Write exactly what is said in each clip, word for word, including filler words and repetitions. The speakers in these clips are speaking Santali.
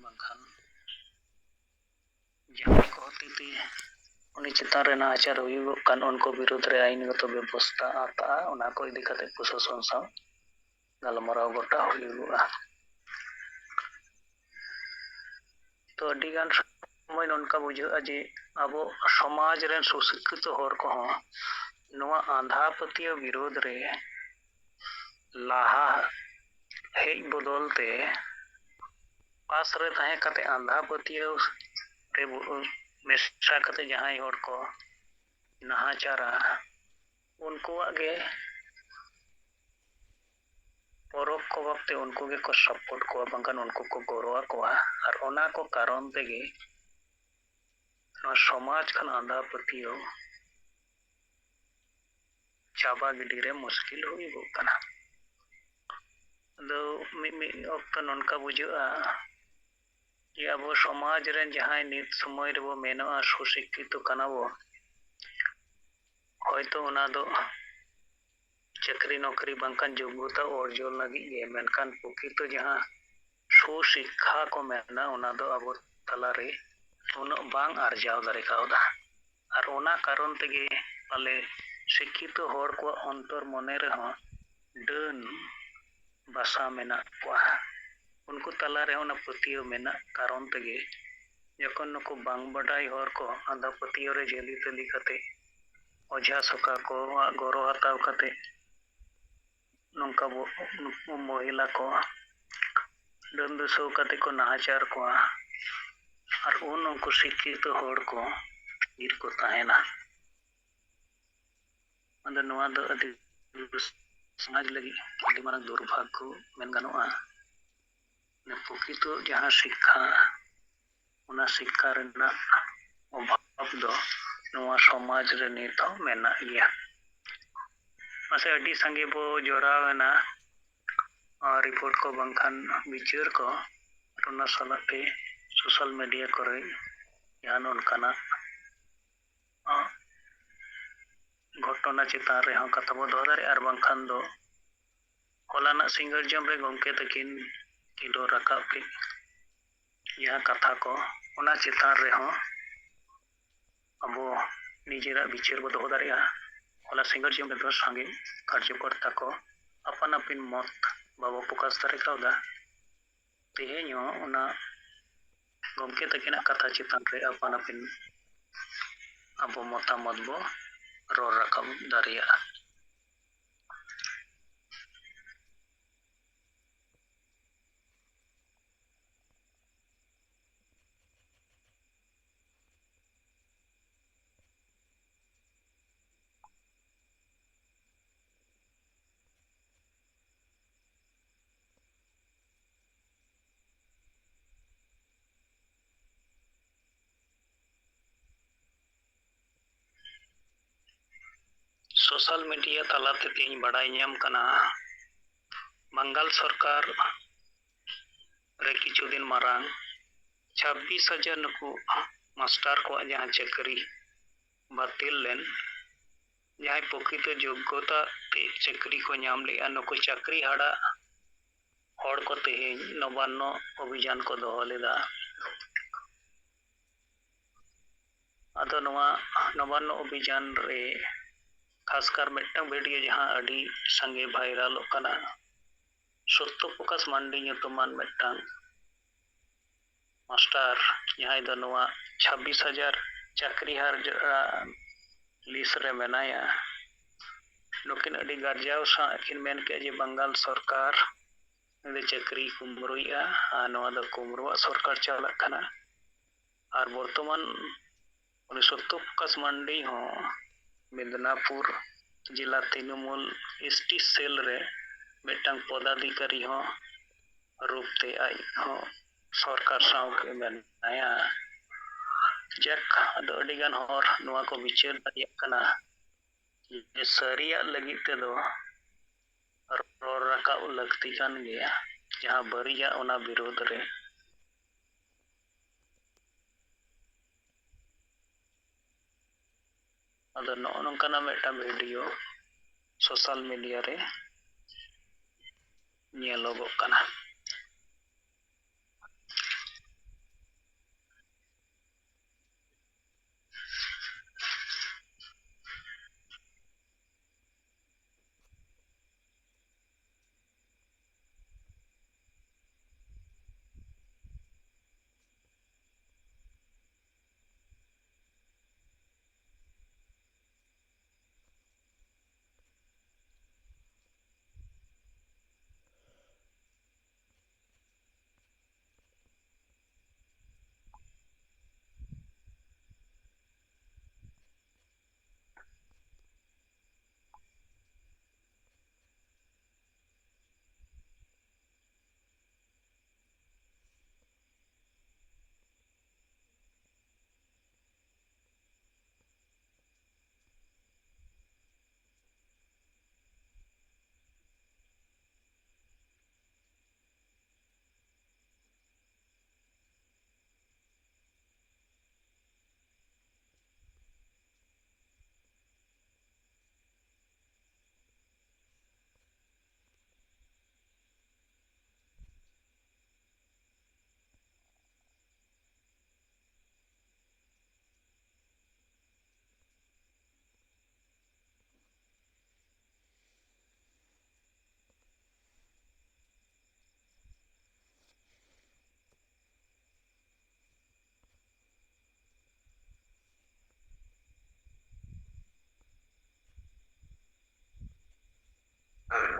ᱵᱟᱝᱠᱷᱟᱱ ᱡᱟᱦᱟᱸᱭ ᱠᱚ ᱦᱚᱛᱮᱛᱮ ᱩᱱᱤ ᱪᱮᱛᱟᱱ ᱨᱮ ᱱᱟᱦᱟᱪᱟᱨ ᱦᱩᱭᱩᱜᱚᱜ ᱠᱟᱱ, ᱩᱱᱠᱩ ᱵᱤᱨᱩᱫᱽ ᱨᱮ ᱟᱭᱤᱱᱜᱚᱛᱚ ᱵᱮᱵᱚᱥᱛᱷᱟ ᱦᱟᱛᱟᱜᱼᱟ᱾ ᱚᱱᱟ ᱠᱚ ᱤᱫᱤ ᱠᱟᱛᱮ ᱯᱨᱚᱥᱟᱥᱚᱱ ᱥᱟᱶ ᱜᱟᱞᱢᱟᱨᱟᱣ ᱜᱚᱴᱟ ᱦᱩᱭᱩᱜᱚᱜᱼᱟ᱾ ᱛᱚ ᱟᱹᱰᱤᱜᱟᱱ ᱥᱚᱢᱚᱭ ᱱᱚᱝᱠᱟ ᱵᱩᱡᱷᱟᱹᱜᱼᱟ ᱡᱮ ᱟᱵᱚ ᱥᱚᱢᱟᱡᱽ ᱨᱮᱱ ᱥᱩᱥᱤᱠᱠᱷᱤᱛᱚ ᱦᱚᱲ ᱠᱚᱦᱚᱸ ᱱᱚᱣᱟ ᱟᱸᱫᱷᱟ ᱯᱟᱹᱛᱭᱟᱹᱣ ᱵᱤᱨᱳᱫᱷ ᱨᱮ ᱞᱟᱦᱟ ᱦᱮᱡ ᱵᱚᱫᱚᱞ ᱛᱮ ᱯᱟᱥ ᱨᱮ ᱛᱟᱦᱮᱸ ᱠᱟᱛᱮ ᱟᱸᱫᱷᱟ ᱯᱟᱹᱛᱭᱟᱹᱣ ᱨᱮ ᱵᱚ-, ᱢᱮᱥᱟ ᱠᱟᱛᱮ ᱡᱟᱦᱟᱸᱭ ᱦᱚᱲ ᱠᱚ ᱱᱟᱦᱟᱪᱟᱨᱟ, ᱩᱱᱠᱩᱣᱟᱜ ᱜᱮ ᱯᱚᱨᱚᱠᱠᱷᱚ ᱵᱷᱟᱵᱽᱛᱮ ᱩᱱᱠᱩ ᱜᱮᱠᱚ ᱥᱟᱯᱳᱨᱴ ᱠᱚᱣᱟ, ᱵᱟᱝᱠᱷᱟᱱ ᱩᱱᱠᱩ ᱠᱚ ᱜᱚᱲᱚ ᱟᱠᱚᱣᱟ᱾ ᱟᱨ ᱚᱱᱟ ᱠᱚ ᱠᱟᱨᱚᱱ ᱛᱮᱜᱮ ᱱᱚᱣᱟ ᱥᱚᱢᱟᱡᱽ ᱠᱷᱚᱱ ᱟᱸᱫᱷᱟ ᱯᱟᱹᱛᱭᱟᱹᱣ ᱪᱟᱵᱟ ᱜᱤᱰᱤ ᱨᱮ ᱢᱩᱥᱠᱤᱞ ᱦᱩᱭᱩᱜᱚᱜ ᱠᱟᱱᱟ᱾ ᱟᱫᱚ ᱢᱤᱫ ᱢᱤᱫ ᱚᱠᱛᱚ ᱱᱚᱝᱠᱟ ᱵᱩᱡᱷᱟᱹᱜᱼᱟ ᱡᱮ ᱟᱵᱚ ᱥᱚᱢᱟᱡᱽ ᱨᱮᱱ ᱡᱟᱦᱟᱸᱭ ᱱᱤᱛ ᱥᱚᱢᱚᱭ ᱨᱮᱵᱚ ᱢᱮᱱᱚᱜᱼᱟ ᱥᱩᱥᱤᱠᱠᱷᱤᱛᱚ ᱠᱟᱱᱟ ᱵᱚ, ᱦᱚᱭᱛᱚ ᱚᱱᱟ ᱫᱚ ᱪᱟᱹᱠᱨᱤ ᱱᱚᱠᱨᱤ ᱵᱟᱝᱠᱷᱟᱱ ᱡᱳᱜᱽᱜᱚᱛᱟ ᱚᱨᱡᱚᱱ ᱞᱟᱹᱜᱤᱫ ᱜᱮ, ᱢᱮᱱᱠᱷᱟᱱ ᱯᱨᱚᱠᱨᱤᱛᱚ ᱡᱟᱦᱟᱸ ᱥᱩᱥᱤᱠᱠᱷᱟ ᱠᱚ ᱢᱮᱱᱟ, ᱚᱱᱟ ᱫᱚ ᱟᱵᱚ ᱛᱟᱞᱟᱨᱮ ᱩᱱᱟᱹᱜ ᱵᱟᱝ ᱟᱨᱡᱟᱣ ᱫᱟᱲᱮ ᱠᱟᱣᱫᱟ᱾ ᱟᱨ ᱚᱱᱟ ᱠᱟᱨᱚᱱ ᱛᱮᱜᱮ ᱯᱟᱞᱮ ᱥᱤᱠᱠᱷᱤᱛᱚ ᱦᱚᱲ ᱠᱚᱣᱟᱜ ᱚᱱᱛᱚᱨ ᱢᱚᱱᱮ ᱨᱮᱦᱚᱸ ᱰᱟᱹᱱ ᱵᱟᱥᱟ ᱢᱮᱱᱟᱜ ᱠᱚᱣᱟ᱾ ᱩᱱᱠᱩ ᱛᱟᱞᱟ ᱨᱮᱦᱚᱸ ᱚᱱᱟ ᱯᱟᱹᱛᱭᱟᱹᱣ ᱢᱮᱱᱟᱜ ᱠᱟᱨᱚᱱ ᱛᱮᱜᱮ ᱡᱚᱠᱷᱚᱱ ᱱᱩᱠᱩ ᱵᱟᱝ ᱵᱟᱰᱟᱭ ᱦᱚᱲ ᱠᱚ ᱟᱸᱫᱷᱟ ᱯᱟᱹᱛᱭᱟᱹᱣ ᱨᱮ ᱡᱷᱟᱹᱞᱤ ᱛᱟᱹᱞᱤ ᱠᱟᱛᱮ ᱚᱡᱷᱟ ᱥᱚᱠᱟ ᱠᱚᱣᱟᱜ ᱜᱚᱲᱚ ᱦᱟᱛᱟᱣ ᱠᱟᱛᱮ ᱱᱚᱝᱠᱟ ᱵᱚ-, ᱱᱩᱠᱩ ᱢᱚᱦᱤᱞᱟ ᱠᱚ ᱰᱟᱹᱱ ᱫᱩᱥᱟᱹᱣ ᱠᱟᱛᱮ ᱠᱚ ᱱᱟᱦᱟᱪᱟᱨ ᱠᱚᱣᱟ᱾ ᱟᱨ ᱩᱱ ᱩᱱᱠᱩ ᱥᱤᱠᱠᱷᱤᱛᱚ ᱦᱚᱲ ᱠᱚ ᱛᱷᱤᱨ ᱠᱚ ᱛᱟᱦᱮᱱᱟ᱾ ᱟᱫᱚ ᱱᱚᱣᱟ ᱫᱚ ᱟᱹᱰᱤ ᱥᱚᱢᱟᱡᱽ ᱞᱟᱹᱜᱤᱫ ᱟᱹᱰᱤ ᱢᱟᱨᱟᱝ ᱫᱩᱨᱵᱷᱟᱜᱽᱜᱚ ᱢᱮᱱ ᱜᱟᱱᱚᱜᱼᱟ᱾ ᱢᱟᱱᱮ ᱯᱨᱚᱠᱨᱤᱛᱚ ᱡᱟᱦᱟᱸ ᱥᱤᱠᱠᱷᱟ, ᱚᱱᱟ ᱥᱤᱠᱠᱷᱟ ᱨᱮᱱᱟᱜ ᱚᱵᱷᱟᱵᱽ ᱫᱚ ᱱᱚᱣᱟ ᱥᱚᱢᱟᱡᱽ ᱨᱮ ᱱᱤᱛ ᱦᱚᱸ ᱢᱮᱱᱟᱜ ᱜᱮᱭᱟ᱾ ᱢᱟᱥᱮ ᱟᱹᱰᱤ ᱥᱟᱸᱜᱮ ᱵᱚ ᱡᱚᱲᱟᱣ ᱮᱱᱟ, ᱟᱨ ᱨᱤᱯᱳᱨᱴ ᱠᱚ ᱵᱟᱝᱠᱷᱟᱱ ᱵᱤᱪᱟᱹᱨ ᱠᱚ, ᱟᱨ ᱚᱱᱟ ᱥᱟᱞᱟᱜ ᱛᱮ ᱥᱳᱥᱟᱞ ᱢᱤᱰᱤᱭᱟ ᱠᱚᱨᱮ ᱡᱟᱦᱟᱱ ᱚᱱᱠᱟᱱᱟᱜ, ᱟᱸ, ᱜᱷᱚᱴᱚᱱᱟ ᱪᱮᱛᱟᱱ ᱨᱮᱦᱚᱸ ᱠᱟᱛᱷᱟ ᱵᱚ ᱫᱚᱦᱚ ᱫᱟᱲᱮᱭᱟᱜᱼᱟ, ᱟᱨ ᱵᱟᱝᱠᱷᱟᱱ ᱫᱚ ᱦᱚᱞᱟᱱᱟᱜ ᱥᱤᱸᱜᱟᱹᱲ ᱡᱚᱢ ᱨᱮ ᱜᱚᱢᱠᱮ ᱛᱟᱹᱠᱤᱱ ᱠᱷᱮᱞᱳ ᱨᱟᱠᱟᱵ ᱠᱮᱫ ᱡᱟᱦᱟᱸ ᱠᱟᱛᱷᱟ ᱠᱚ, ᱚᱱᱟ ᱪᱮᱛᱟᱱ ᱨᱮᱦᱚᱸ ᱟᱵᱚ ᱱᱤᱡᱮᱨᱟᱜ ᱵᱤᱪᱟᱹᱨ ᱵᱚ ᱫᱚᱦᱚ ᱫᱟᱲᱮᱭᱟᱜᱼᱟ᱾ ᱦᱚᱞᱟ ᱥᱤᱸᱜᱟᱹᱲ ᱡᱚᱢ ᱨᱮᱫᱚ ᱥᱟᱸᱜᱮ ᱠᱟᱨᱡᱚᱠᱚᱨᱛᱟ ᱠᱚ ᱟᱯᱟᱱ ᱟᱹᱯᱤᱱ ᱢᱚᱛ ᱵᱟᱵᱚ ᱯᱨᱚᱠᱟᱥ ᱫᱟᱲᱮ ᱠᱟᱣᱫᱟ᱾ ᱛᱮᱦᱮᱧ ᱦᱚᱸ ᱚᱱᱟ ᱜᱚᱢᱠᱮ ᱛᱟᱹᱠᱤᱱᱟᱜ ᱠᱟᱛᱷᱟ ᱪᱮᱛᱟᱱ ᱨᱮ ᱟᱯᱟᱱ ᱟᱹᱯᱤᱱ ᱟᱵᱚ ᱢᱚᱛᱟᱢᱚᱛ ᱵᱚ ᱨᱚᱲ ᱨᱟᱠᱟᱵ ᱫᱟᱲᱮᱭᱟᱜᱼᱟ᱾ ᱥᱳᱥᱟᱞ ᱢᱤᱰᱤᱭᱟ ᱛᱟᱞᱟᱛᱮ ᱛᱮᱦᱮᱧ ᱵᱟᱰᱟᱭ ᱧᱟᱢ ᱠᱟᱱᱟ, ᱵᱟᱝᱜᱟᱞ ᱥᱚᱨᱠᱟᱨ ᱨᱮ ᱠᱤᱪᱷᱩ ᱫᱤᱱ ᱢᱟᱨᱟᱝ ᱪᱷᱟᱵᱵᱤᱥ ᱦᱟᱡᱟᱨ ᱱᱩᱠᱩ ᱢᱟᱥᱴᱟᱨ ᱠᱚᱣᱟᱜ ᱡᱟᱦᱟᱸ ᱪᱟᱹᱠᱨᱤ ᱵᱟᱹᱛᱤᱞ ᱞᱮᱱ, ᱡᱟᱦᱟᱸᱭ ᱯᱨᱚᱠᱨᱤᱛᱚ ᱡᱳᱜᱽᱜᱚᱛᱟ ᱛᱮ ᱪᱟᱹᱠᱨᱤ ᱠᱚ ᱧᱟᱢ ᱞᱮᱜᱼᱟ, ᱱᱩᱠᱩ ᱪᱟᱹᱠᱨᱤ ᱦᱟᱲᱟᱜ ᱦᱚᱲ ᱠᱚ ᱛᱮᱦᱮᱧ ᱱᱚᱵᱟᱱᱱᱚ ᱚᱵᱷᱤᱡᱟᱱ ᱠᱚ ᱫᱚᱦᱚ ᱞᱮᱫᱟ᱾ ᱟᱫᱚ ᱱᱚᱣᱟ ᱱᱚᱵᱟᱱᱱᱚ ᱚᱵᱷᱤᱡᱟᱱ ᱨᱮ ᱠᱷᱟᱥᱠᱟᱨ ᱢᱤᱫᱴᱟᱝ ᱵᱷᱤᱰᱤᱭᱳ ᱡᱟᱦᱟᱸ ᱟᱹᱰᱤ ᱥᱟᱸᱜᱮ ᱵᱷᱟᱭᱨᱟᱞᱚᱜ ᱠᱟᱱᱟ, ᱥᱚᱛᱛᱚ ᱯᱨᱚᱠᱟᱥ ᱢᱟᱱᱰᱤ ᱧᱩᱛᱩᱢᱟᱱ ᱢᱤᱫᱴᱟᱝ ᱢᱟᱥᱴᱟᱨ, ᱡᱟᱦᱟᱸᱭ ᱫᱚ ᱱᱚᱣᱟ ᱪᱷᱟᱵᱵᱤᱥ ᱦᱟᱡᱟᱨ ᱪᱟᱹᱠᱨᱤ ᱦᱟᱨ ᱞᱤᱥᱴ ᱨᱮ ᱢᱮᱱᱟᱭᱟ᱾ ᱱᱩᱠᱤᱱ ᱟᱹᱰᱤ ᱜᱟᱨᱡᱟᱣ ᱥᱟᱶ ᱠᱤᱱ ᱢᱮᱱ ᱠᱮᱜᱼᱟ ᱡᱮ ᱵᱟᱝᱜᱟᱞ ᱥᱚᱨᱠᱟᱨ ᱩᱱᱤ ᱫᱚ ᱪᱟᱹᱠᱨᱤᱭ ᱠᱩᱢᱵᱽᱲᱩᱭᱮᱜᱼᱟ ᱟᱨ ᱱᱚᱣᱟ ᱫᱚ ᱠᱩᱢᱵᱽᱲᱩᱣᱟᱜ ᱥᱚᱨᱠᱟᱨ ᱪᱟᱞᱟᱜ ᱠᱟᱱᱟ᱾ ᱟᱨ ᱵᱚᱨᱛᱚᱢᱟᱱ ᱩᱱᱤ ᱥᱚᱛᱛᱚ ᱯᱨᱚᱠᱟᱥ ᱢᱟᱱᱰᱤ ᱦᱚᱸ ᱢᱮᱫᱽᱱᱟᱯᱩᱨ ᱡᱮᱞᱟ ᱛᱨᱤᱱᱢᱩᱞ ᱮᱥ ᱴᱤ ᱥᱮᱞ ᱨᱮ ᱢᱤᱫᱴᱟᱝ ᱯᱚᱫᱟᱫᱷᱤᱠᱟᱨᱤ ᱦᱚᱸ ᱨᱩᱯ ᱛᱮ ᱟᱡ ᱦᱚᱸ ᱥᱚᱨᱠᱟᱨ ᱥᱟᱶ ᱜᱮ ᱢᱮᱱᱟᱭᱟ᱾ ᱡᱟᱠ, ᱟᱫᱚ ᱟᱹᱰᱤᱜᱟᱱ ᱦᱚᱲ ᱱᱚᱣᱟ ᱠᱚ ᱵᱤᱪᱟᱹᱨ ᱫᱟᱲᱮᱭᱟᱜ ᱠᱟᱱᱟ ᱡᱮ ᱥᱟᱹᱨᱤᱭᱟᱜ ᱞᱟᱹᱜᱤᱫ ᱛᱮᱫᱚ ᱨᱚᱲ ᱨᱟᱠᱟᱵ ᱞᱟᱹᱠᱛᱤ ᱠᱟᱱ ᱜᱮᱭᱟ, ᱡᱟᱦᱟᱸ ᱵᱟᱹᱲᱤᱡᱟᱜ ᱚᱱᱟ ᱵᱤᱨᱳᱫᱷ ᱨᱮ᱾ ᱟᱫᱚ ᱱᱚᱜᱼᱚ ᱱᱚᱝᱠᱟᱱᱟᱜ ᱢᱤᱫᱴᱟᱝ ᱵᱷᱤᱰᱤᱭᱳ ᱥᱳᱥᱟᱞ ᱢᱤᱰᱤᱭᱟ ᱨᱮ ᱧᱮᱞᱚᱜᱚᱜ ᱠᱟᱱᱟ᱾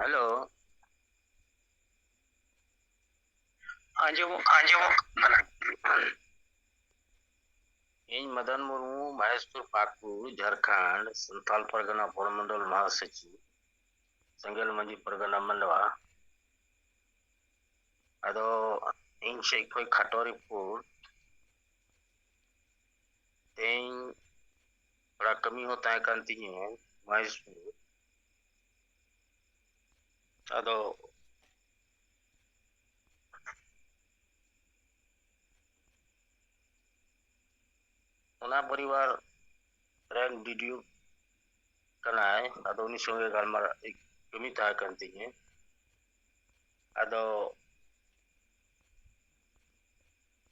ᱦᱮᱞᱳ᱾ ᱟᱸᱡᱚᱢᱚᱜ, ᱟᱸᱡᱚᱢᱚᱜ ᱠᱟᱱᱟ᱾ ᱤᱧ ᱢᱚᱫᱚᱱ ᱢᱩᱨᱢᱩ, ᱢᱚᱦᱮᱥᱯᱩᱨ ᱯᱟᱠᱩᱲ, ᱡᱷᱟᱲᱠᱷᱚᱸᱰ, ᱥᱟᱱᱛᱟᱞ ᱯᱟᱨᱜᱟᱱᱟ ᱯᱚᱱᱚᱛ ᱢᱚᱱᱰᱚᱞ ᱢᱚᱦᱟᱥᱚᱪᱤᱵᱽ, ᱥᱮᱸᱜᱮᱞ ᱢᱟᱹᱡᱷᱤ ᱯᱟᱨᱜᱟᱱᱟ ᱢᱟᱱᱰᱣᱟ᱾ ᱟᱫᱚ ᱤᱧ ᱥᱮᱫ ᱠᱷᱚᱱ ᱠᱷᱟᱴᱚ ᱨᱤᱯᱳᱨᱴ᱾ ᱛᱮᱦᱮᱧ ᱛᱷᱚᱲᱟ ᱠᱟᱹᱢᱤ ᱦᱚᱸ ᱛᱟᱦᱮᱸ ᱠᱟᱱ ᱛᱤᱧᱟᱹ ᱢᱚᱦᱮᱥᱯᱩᱨ᱾ ᱟᱫᱚ ᱚᱱᱟ ᱯᱚᱨᱤᱵᱟᱨ ᱨᱮᱱ ᱰᱤᱰᱤᱭᱩ ᱠᱟᱱᱟᱭ, ᱟᱫᱚ ᱩᱱᱤ ᱥᱚᱸᱜᱮ ᱜᱟᱞᱢᱟᱨᱟᱣ ᱠᱟᱹᱢᱤ ᱛᱟᱦᱮᱸ ᱠᱟᱱ ᱛᱤᱧᱟᱹ᱾ ᱟᱫᱚ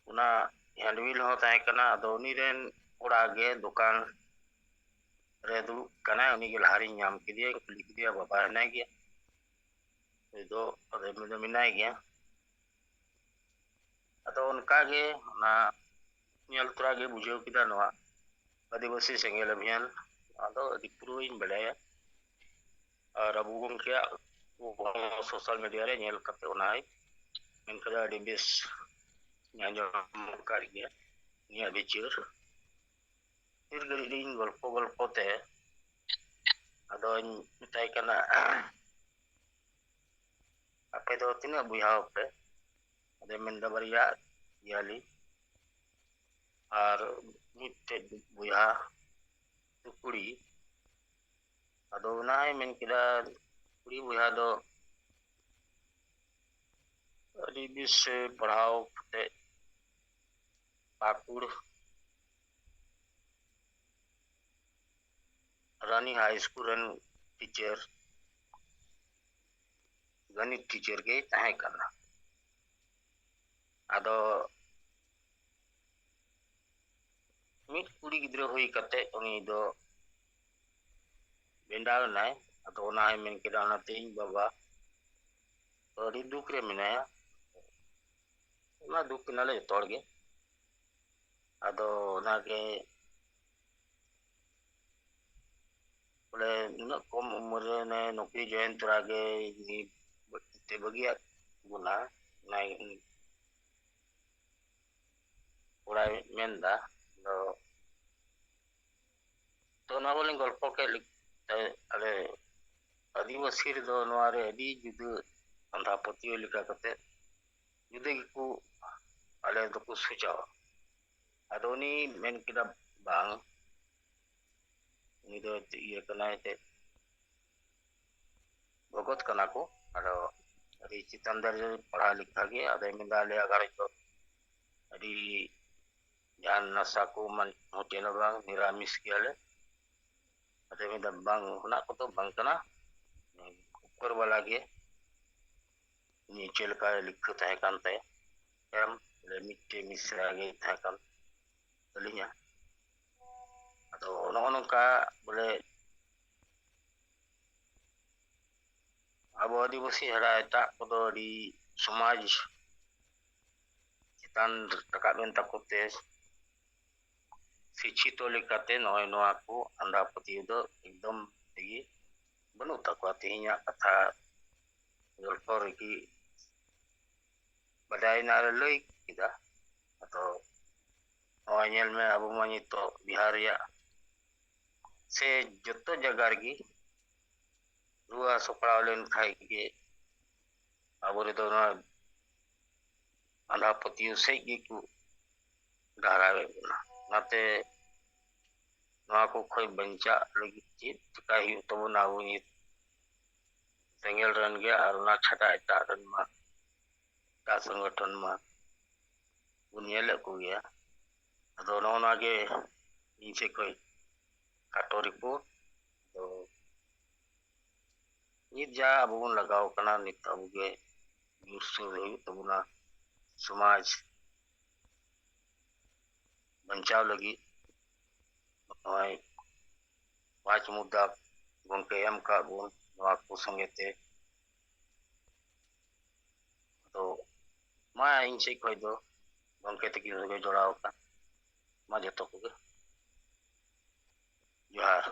ᱚᱱᱟ ᱦᱮᱱᱰᱵᱤᱞ ᱦᱚᱸ ᱛᱟᱦᱮᱸ ᱠᱟᱱᱟ᱾ ᱟᱫᱚ ᱩᱱᱤ ᱨᱮᱱ ᱠᱚᱲᱟ ᱜᱮ ᱫᱚᱠᱟᱱ ᱨᱮ ᱫᱩᱲᱩᱵ ᱠᱟᱱᱟᱭ, ᱩᱱᱤ ᱜᱮ ᱞᱟᱦᱟ ᱨᱤᱧ ᱧᱟᱢ ᱠᱮᱫᱮᱭᱟ, ᱠᱩᱞᱤ ᱠᱮᱫᱮᱭᱟ, "ᱵᱟᱵᱟ ᱦᱮᱱᱟᱭ ᱜᱮᱭᱟ?" ᱩᱱᱤ ᱫᱚ, ᱟᱫᱚ ᱩᱱᱤ ᱫᱚ ᱢᱮᱱᱟᱭ ᱜᱮᱭᱟ᱾ ᱟᱫᱚ ᱚᱱᱠᱟ ᱜᱮ ᱚᱱᱟ ᱧᱮᱞ ᱛᱚᱨᱟ ᱜᱮ ᱵᱩᱡᱷᱟᱹᱣ ᱠᱮᱫᱟ ᱱᱚᱣᱟ ᱟᱹᱫᱤᱵᱟᱹᱥᱤ ᱥᱮᱸᱜᱮᱞ ᱚᱵᱷᱤᱭᱟᱱ, ᱱᱚᱣᱟ ᱫᱚ ᱟᱹᱰᱤ ᱯᱩᱨᱟᱹᱧ ᱵᱟᱰᱟᱭᱟ᱾ ᱟᱨ ᱟᱵᱚ ᱜᱚᱢᱠᱮᱭᱟᱜ ᱥᱳᱥᱟᱞ ᱢᱤᱰᱤᱭᱟ ᱨᱮ ᱧᱮᱞ ᱠᱟᱛᱮ ᱚᱱᱟᱭ ᱢᱮᱱ ᱠᱮᱫᱟ, ᱟᱹᱰᱤ ᱵᱮᱥ ᱟᱸᱡᱚᱢ ᱟᱠᱟᱫ ᱜᱮᱭᱟ ᱩᱱᱤᱭᱟᱜ ᱵᱤᱪᱟᱹᱨ᱾ ᱰᱷᱮᱨ ᱜᱷᱟᱹᱲᱤᱡ ᱞᱤᱧ ᱜᱚᱞᱯᱚ ᱜᱚᱞᱯᱚ ᱛᱮ ᱟᱫᱚᱧ ᱢᱮᱛᱟᱭ ᱠᱟᱱᱟ, "ᱟᱯᱮ ᱫᱚ ᱛᱤᱱᱟᱹᱜ ᱵᱚᱭᱦᱟ ᱟᱯᱮ?" ᱟᱫᱚᱭ ᱢᱮᱱᱫᱟ, "ᱵᱟᱨᱭᱟ ᱜᱮᱭᱟᱞᱤᱧ, ᱟᱨ ᱢᱤᱫᱴᱮᱡ ᱵᱚᱭᱦᱟ ᱫᱚ ᱠᱩᱲᱤ᱾" ᱟᱫᱚ ᱚᱱᱟᱭ ᱢᱮᱱ ᱠᱮᱫᱟ, ᱠᱩᱲᱤ ᱵᱚᱭᱦᱟ ᱫᱚ ᱟᱹᱰᱤ ᱵᱮᱥ ᱮ ᱯᱟᱲᱦᱟᱣ ᱠᱟᱛᱮ ᱯᱟᱹᱠᱩᱲ ᱨᱟᱱᱤ ᱦᱟᱭ ᱥᱠᱩᱞ ᱨᱮᱱ ᱴᱤᱪᱟᱨ, ᱜᱚᱱᱤᱛ ᱴᱤᱪᱟᱨ ᱜᱮᱭ ᱛᱟᱦᱮᱸ ᱠᱟᱱᱟ᱾ ᱟᱫᱚ ᱢᱤᱫ ᱠᱩᱲᱤ ᱜᱤᱫᱽᱨᱟᱹ ᱦᱩᱭ ᱠᱟᱛᱮ ᱩᱱᱤ ᱫᱚ ᱵᱷᱮᱸᱰᱟᱣ ᱮᱱᱟᱭ᱾ ᱟᱫᱚ ᱚᱱᱟ ᱦᱚᱸᱭ ᱢᱮᱱ ᱠᱮᱫᱟ, ᱚᱱᱟᱛᱮ ᱤᱧ ᱵᱟᱵᱟ ᱫᱚ ᱟᱹᱰᱤ ᱫᱩᱠ ᱨᱮ ᱢᱮᱱᱟᱭᱟ᱾ ᱚᱱᱟ ᱫᱩᱠ ᱮᱱᱟᱞᱮ ᱡᱚᱛᱚ ᱦᱚᱲ ᱜᱮ᱾ ᱟᱫᱚ ᱚᱱᱟᱜᱮ ᱵᱚᱞᱮ ᱱᱩᱱᱟᱹᱜ ᱠᱚᱢ ᱩᱢᱮᱨ ᱨᱮ ᱱᱚᱣᱟ ᱱᱚᱠᱨᱤ join ᱛᱚᱨᱟ ᱜᱮ ᱛᱮ ᱵᱟᱹᱜᱤᱭᱟᱫ ᱵᱚᱱᱟ, ᱚᱱᱟ ᱠᱚᱲᱟᱭ ᱢᱮᱱᱫᱟ᱾ ᱟᱫᱚ ᱛᱚ ᱱᱚᱣᱟ ᱵᱚᱞᱮᱧ ᱜᱚᱞᱯᱚ ᱠᱮᱫ ᱞᱮᱠᱟ, ᱟᱞᱮ ᱟᱹᱫᱤᱵᱟᱹᱥᱤ ᱨᱮᱫᱚ ᱱᱚᱣᱟ ᱨᱮ ᱟᱹᱰᱤ ᱡᱩᱫᱟᱹ ᱟᱸᱫᱷᱟ ᱯᱟᱹᱛᱭᱟᱹᱣ ᱞᱮᱠᱟ ᱠᱟᱛᱮ ᱡᱩᱫᱟᱹ ᱜᱮᱠᱚ ᱟᱞᱮ ᱫᱚᱠᱚ ᱥᱚᱡᱟᱣᱟ᱾ ᱟᱫᱚ ᱩᱱᱤ ᱢᱮᱱ ᱠᱮᱫᱟ, ᱵᱟᱝ, ᱩᱱᱤ ᱫᱚ ᱤᱭᱟᱹ ᱠᱟᱱᱟᱭ ᱮᱱᱛᱮᱫ, ᱵᱷᱚᱜᱚᱛ ᱠᱟᱱᱟ ᱠᱚ᱾ ᱟᱫᱚ ᱟᱹᱰᱤ ᱪᱮᱛᱟᱱ ᱫᱟᱨᱮ ᱨᱮ ᱯᱟᱲᱦᱟᱣ ᱞᱮᱠᱷᱟ ᱜᱮ᱾ ᱟᱫᱚᱭ ᱢᱮᱱᱫᱟ, ᱟᱞᱮᱭᱟᱜ ᱜᱷᱟᱨᱚᱸᱡᱽ ᱫᱚ ᱟᱹᱰᱤ ᱡᱟᱦᱟᱱ ᱱᱟᱥᱟ ᱠᱚ ᱢᱟᱱ ᱦᱚᱸ ᱪᱮᱫ ᱦᱚᱸ ᱵᱟᱝ, ᱱᱤᱨᱟᱢᱤᱥ ᱜᱮᱭᱟᱞᱮ᱾ ᱟᱫᱚᱭ ᱢᱮᱱᱫᱟ, ᱵᱟᱝ, ᱚᱱᱟ ᱠᱚᱫᱚ ᱵᱟᱝ ᱠᱟᱱᱟ, ᱩᱯᱚᱨ ᱵᱟᱞᱟ ᱜᱮ ᱩᱱᱤ ᱪᱮᱫ ᱞᱮᱠᱟᱭ ᱞᱤᱠᱷᱟᱹ ᱛᱟᱦᱮᱸ ᱠᱟᱱ ᱛᱟᱭᱟ᱾ ᱮᱢ ᱞᱟᱹᱭ ᱢᱤᱫᱴᱮᱡ ᱢᱤᱥᱨᱟ ᱜᱮ ᱛᱟᱦᱮᱸ ᱠᱟᱱ ᱛᱟᱹᱞᱤᱧᱟ᱾ ᱟᱫᱚ ᱱᱚᱜᱼᱚ ᱱᱚᱝᱠᱟ ᱵᱚᱞᱮ ᱟᱵᱚ ᱟᱹᱫᱤᱵᱟᱹᱥᱤ ᱪᱷᱟᱲᱟ ᱮᱴᱟᱜ ᱠᱚᱫᱚ ᱟᱹᱰᱤ ᱥᱚᱢᱟᱡᱽ ᱪᱮᱛᱟᱱ ᱨᱟᱠᱟᱵ ᱮᱱ ᱛᱟᱠᱚ ᱛᱮ ᱥᱤᱠᱠᱷᱤᱛᱚ ᱞᱮᱠᱟᱛᱮ ᱱᱚᱜᱼᱚᱭ ᱱᱚᱣᱟ ᱠᱚ ᱟᱸᱫᱷᱟ ᱯᱟᱹᱛᱭᱟᱹᱣ ᱫᱚ ᱮᱠᱫᱚᱢ ᱛᱮᱜᱮ ᱵᱟᱹᱱᱩᱜ ᱛᱟᱠᱚᱣᱟ᱾ ᱛᱮᱦᱮᱧᱟᱜ ᱠᱟᱛᱷᱟ ᱜᱚᱞᱯᱚ ᱨᱮᱜᱮ ᱵᱟᱰᱟᱭᱮᱱᱟ ᱟᱨ ᱞᱟᱹᱭ ᱠᱮᱫᱟ᱾ ᱟᱫᱚ ᱱᱚᱜᱼᱚᱭ ᱧᱮᱞ ᱢᱮ, ᱟᱵᱚ ᱢᱟ ᱱᱤᱛᱚᱜ ᱵᱤᱦᱟᱨ ᱨᱮᱭᱟᱜ ᱥᱮ ᱡᱚᱛᱚ ᱡᱟᱭᱜᱟ ᱨᱮᱜᱮ ᱨᱩᱣᱟᱹ ᱦᱟᱹᱥᱩ ᱯᱟᱲᱟᱣ ᱞᱮᱱ ᱠᱷᱟᱡ ᱜᱮ ᱟᱵᱚ ᱨᱮᱫᱚ ᱱᱚᱣᱟ ᱟᱸᱫᱷᱟ ᱯᱟᱹᱛᱭᱟᱹᱣ ᱥᱮᱫ ᱜᱮᱠᱚ ᱰᱟᱦᱟᱨᱟᱣᱮᱫ ᱵᱚᱱᱟ᱾ ᱚᱱᱟᱛᱮ ᱱᱚᱣᱟ ᱠᱚ ᱠᱷᱚᱱ ᱵᱟᱧᱪᱟᱜ ᱞᱟᱹᱜᱤᱫ ᱪᱮᱫ ᱪᱮᱠᱟᱭ ᱦᱩᱭᱩᱜ ᱛᱟᱵᱚᱱᱟ ᱟᱵᱚ ᱱᱤᱛ ᱥᱮᱸᱜᱮᱞ ᱨᱮᱱ ᱜᱮ, ᱟᱨ ᱚᱱᱟ ᱪᱷᱟᱰᱟ ᱮᱴᱟᱜ ᱨᱮᱱ ᱢᱟ, ᱮᱴᱟᱜ ᱥᱚᱝᱜᱚᱴᱷᱚᱱ ᱢᱟ ᱵᱚᱱ ᱧᱮᱞᱮᱫ ᱠᱚᱜᱮᱭᱟ᱾ ᱟᱫᱚ ᱱᱚᱜᱼᱚ ᱱᱚᱣᱟ ᱜᱮ ᱤᱧ ᱥᱮᱫ ᱠᱷᱚᱱ ᱠᱷᱟᱴᱚ ᱨᱤᱯᱳᱨᱴ᱾ ᱟᱫᱚ ᱱᱤᱛ ᱡᱟ ᱟᱵᱚ ᱵᱚᱱ ᱞᱟᱜᱟᱣ ᱠᱟᱱᱟ, ᱱᱤᱛ ᱟᱵᱚ ᱜᱮ ᱡᱳᱨᱥᱳᱨ ᱦᱩᱭᱩᱜ ᱛᱟᱵᱚᱱᱟ ᱥᱚᱢᱟᱡᱽ ᱵᱟᱧᱪᱟᱣ ᱞᱟᱹᱜᱤᱫ᱾ ᱱᱚᱜᱼᱚᱭ ᱯᱟᱸᱪ ᱢᱩᱫᱽᱫᱟ ᱜᱚᱢᱠᱮ ᱮᱢ ᱠᱟᱜ ᱵᱚᱱ, ᱱᱚᱣᱟ ᱠᱚ ᱥᱚᱸᱜᱮ ᱛᱮ᱾ ᱟᱫᱚ ᱢᱟ ᱤᱧ ᱥᱮᱫ ᱠᱷᱚᱱ ᱫᱚ ᱜᱚᱢᱠᱮ ᱛᱟᱹᱠᱤᱱ ᱥᱚᱸᱜᱮ ᱡᱚᱲᱟᱣ ᱟᱠᱟᱱ ᱢᱟ ᱡᱚᱛᱚ ᱠᱚᱜᱮ ᱡᱚᱦᱟᱨ᱾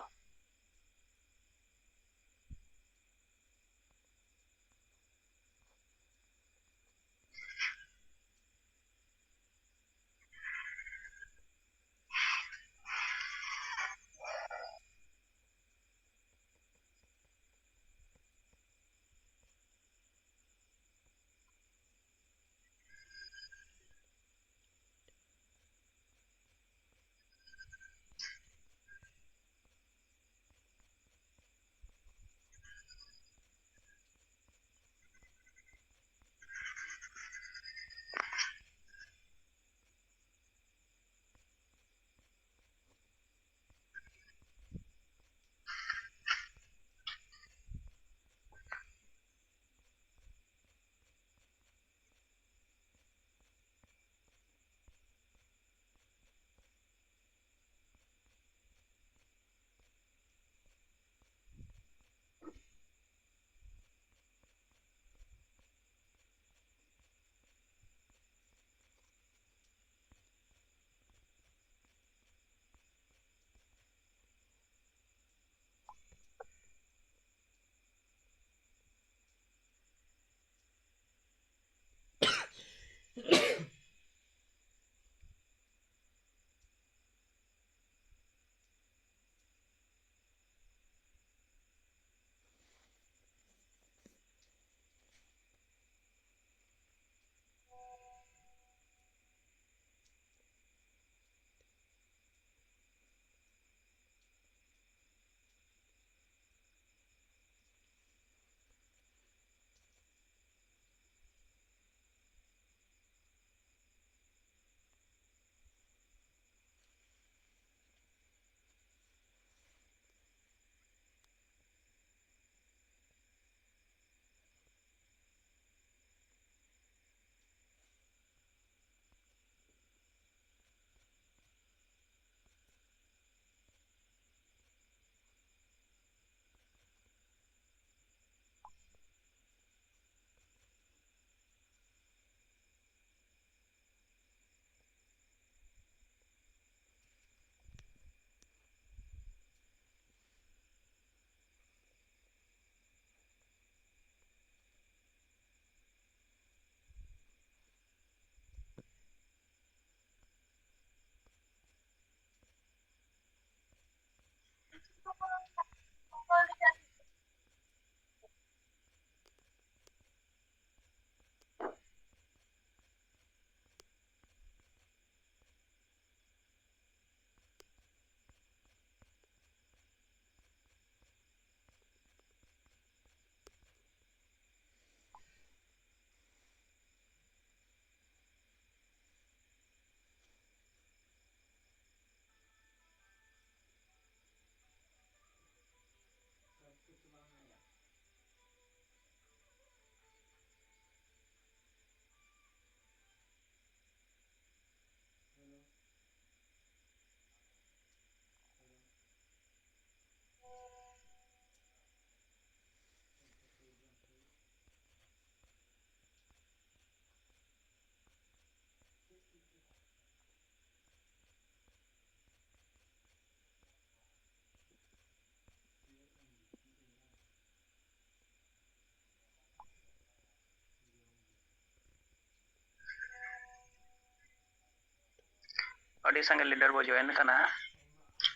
ᱟᱹᱰᱤ ᱥᱟᱸᱜᱮ ᱞᱤᱰᱟᱨ ᱵᱚ ᱡᱚᱭᱮᱱ ᱠᱟᱱᱟ᱾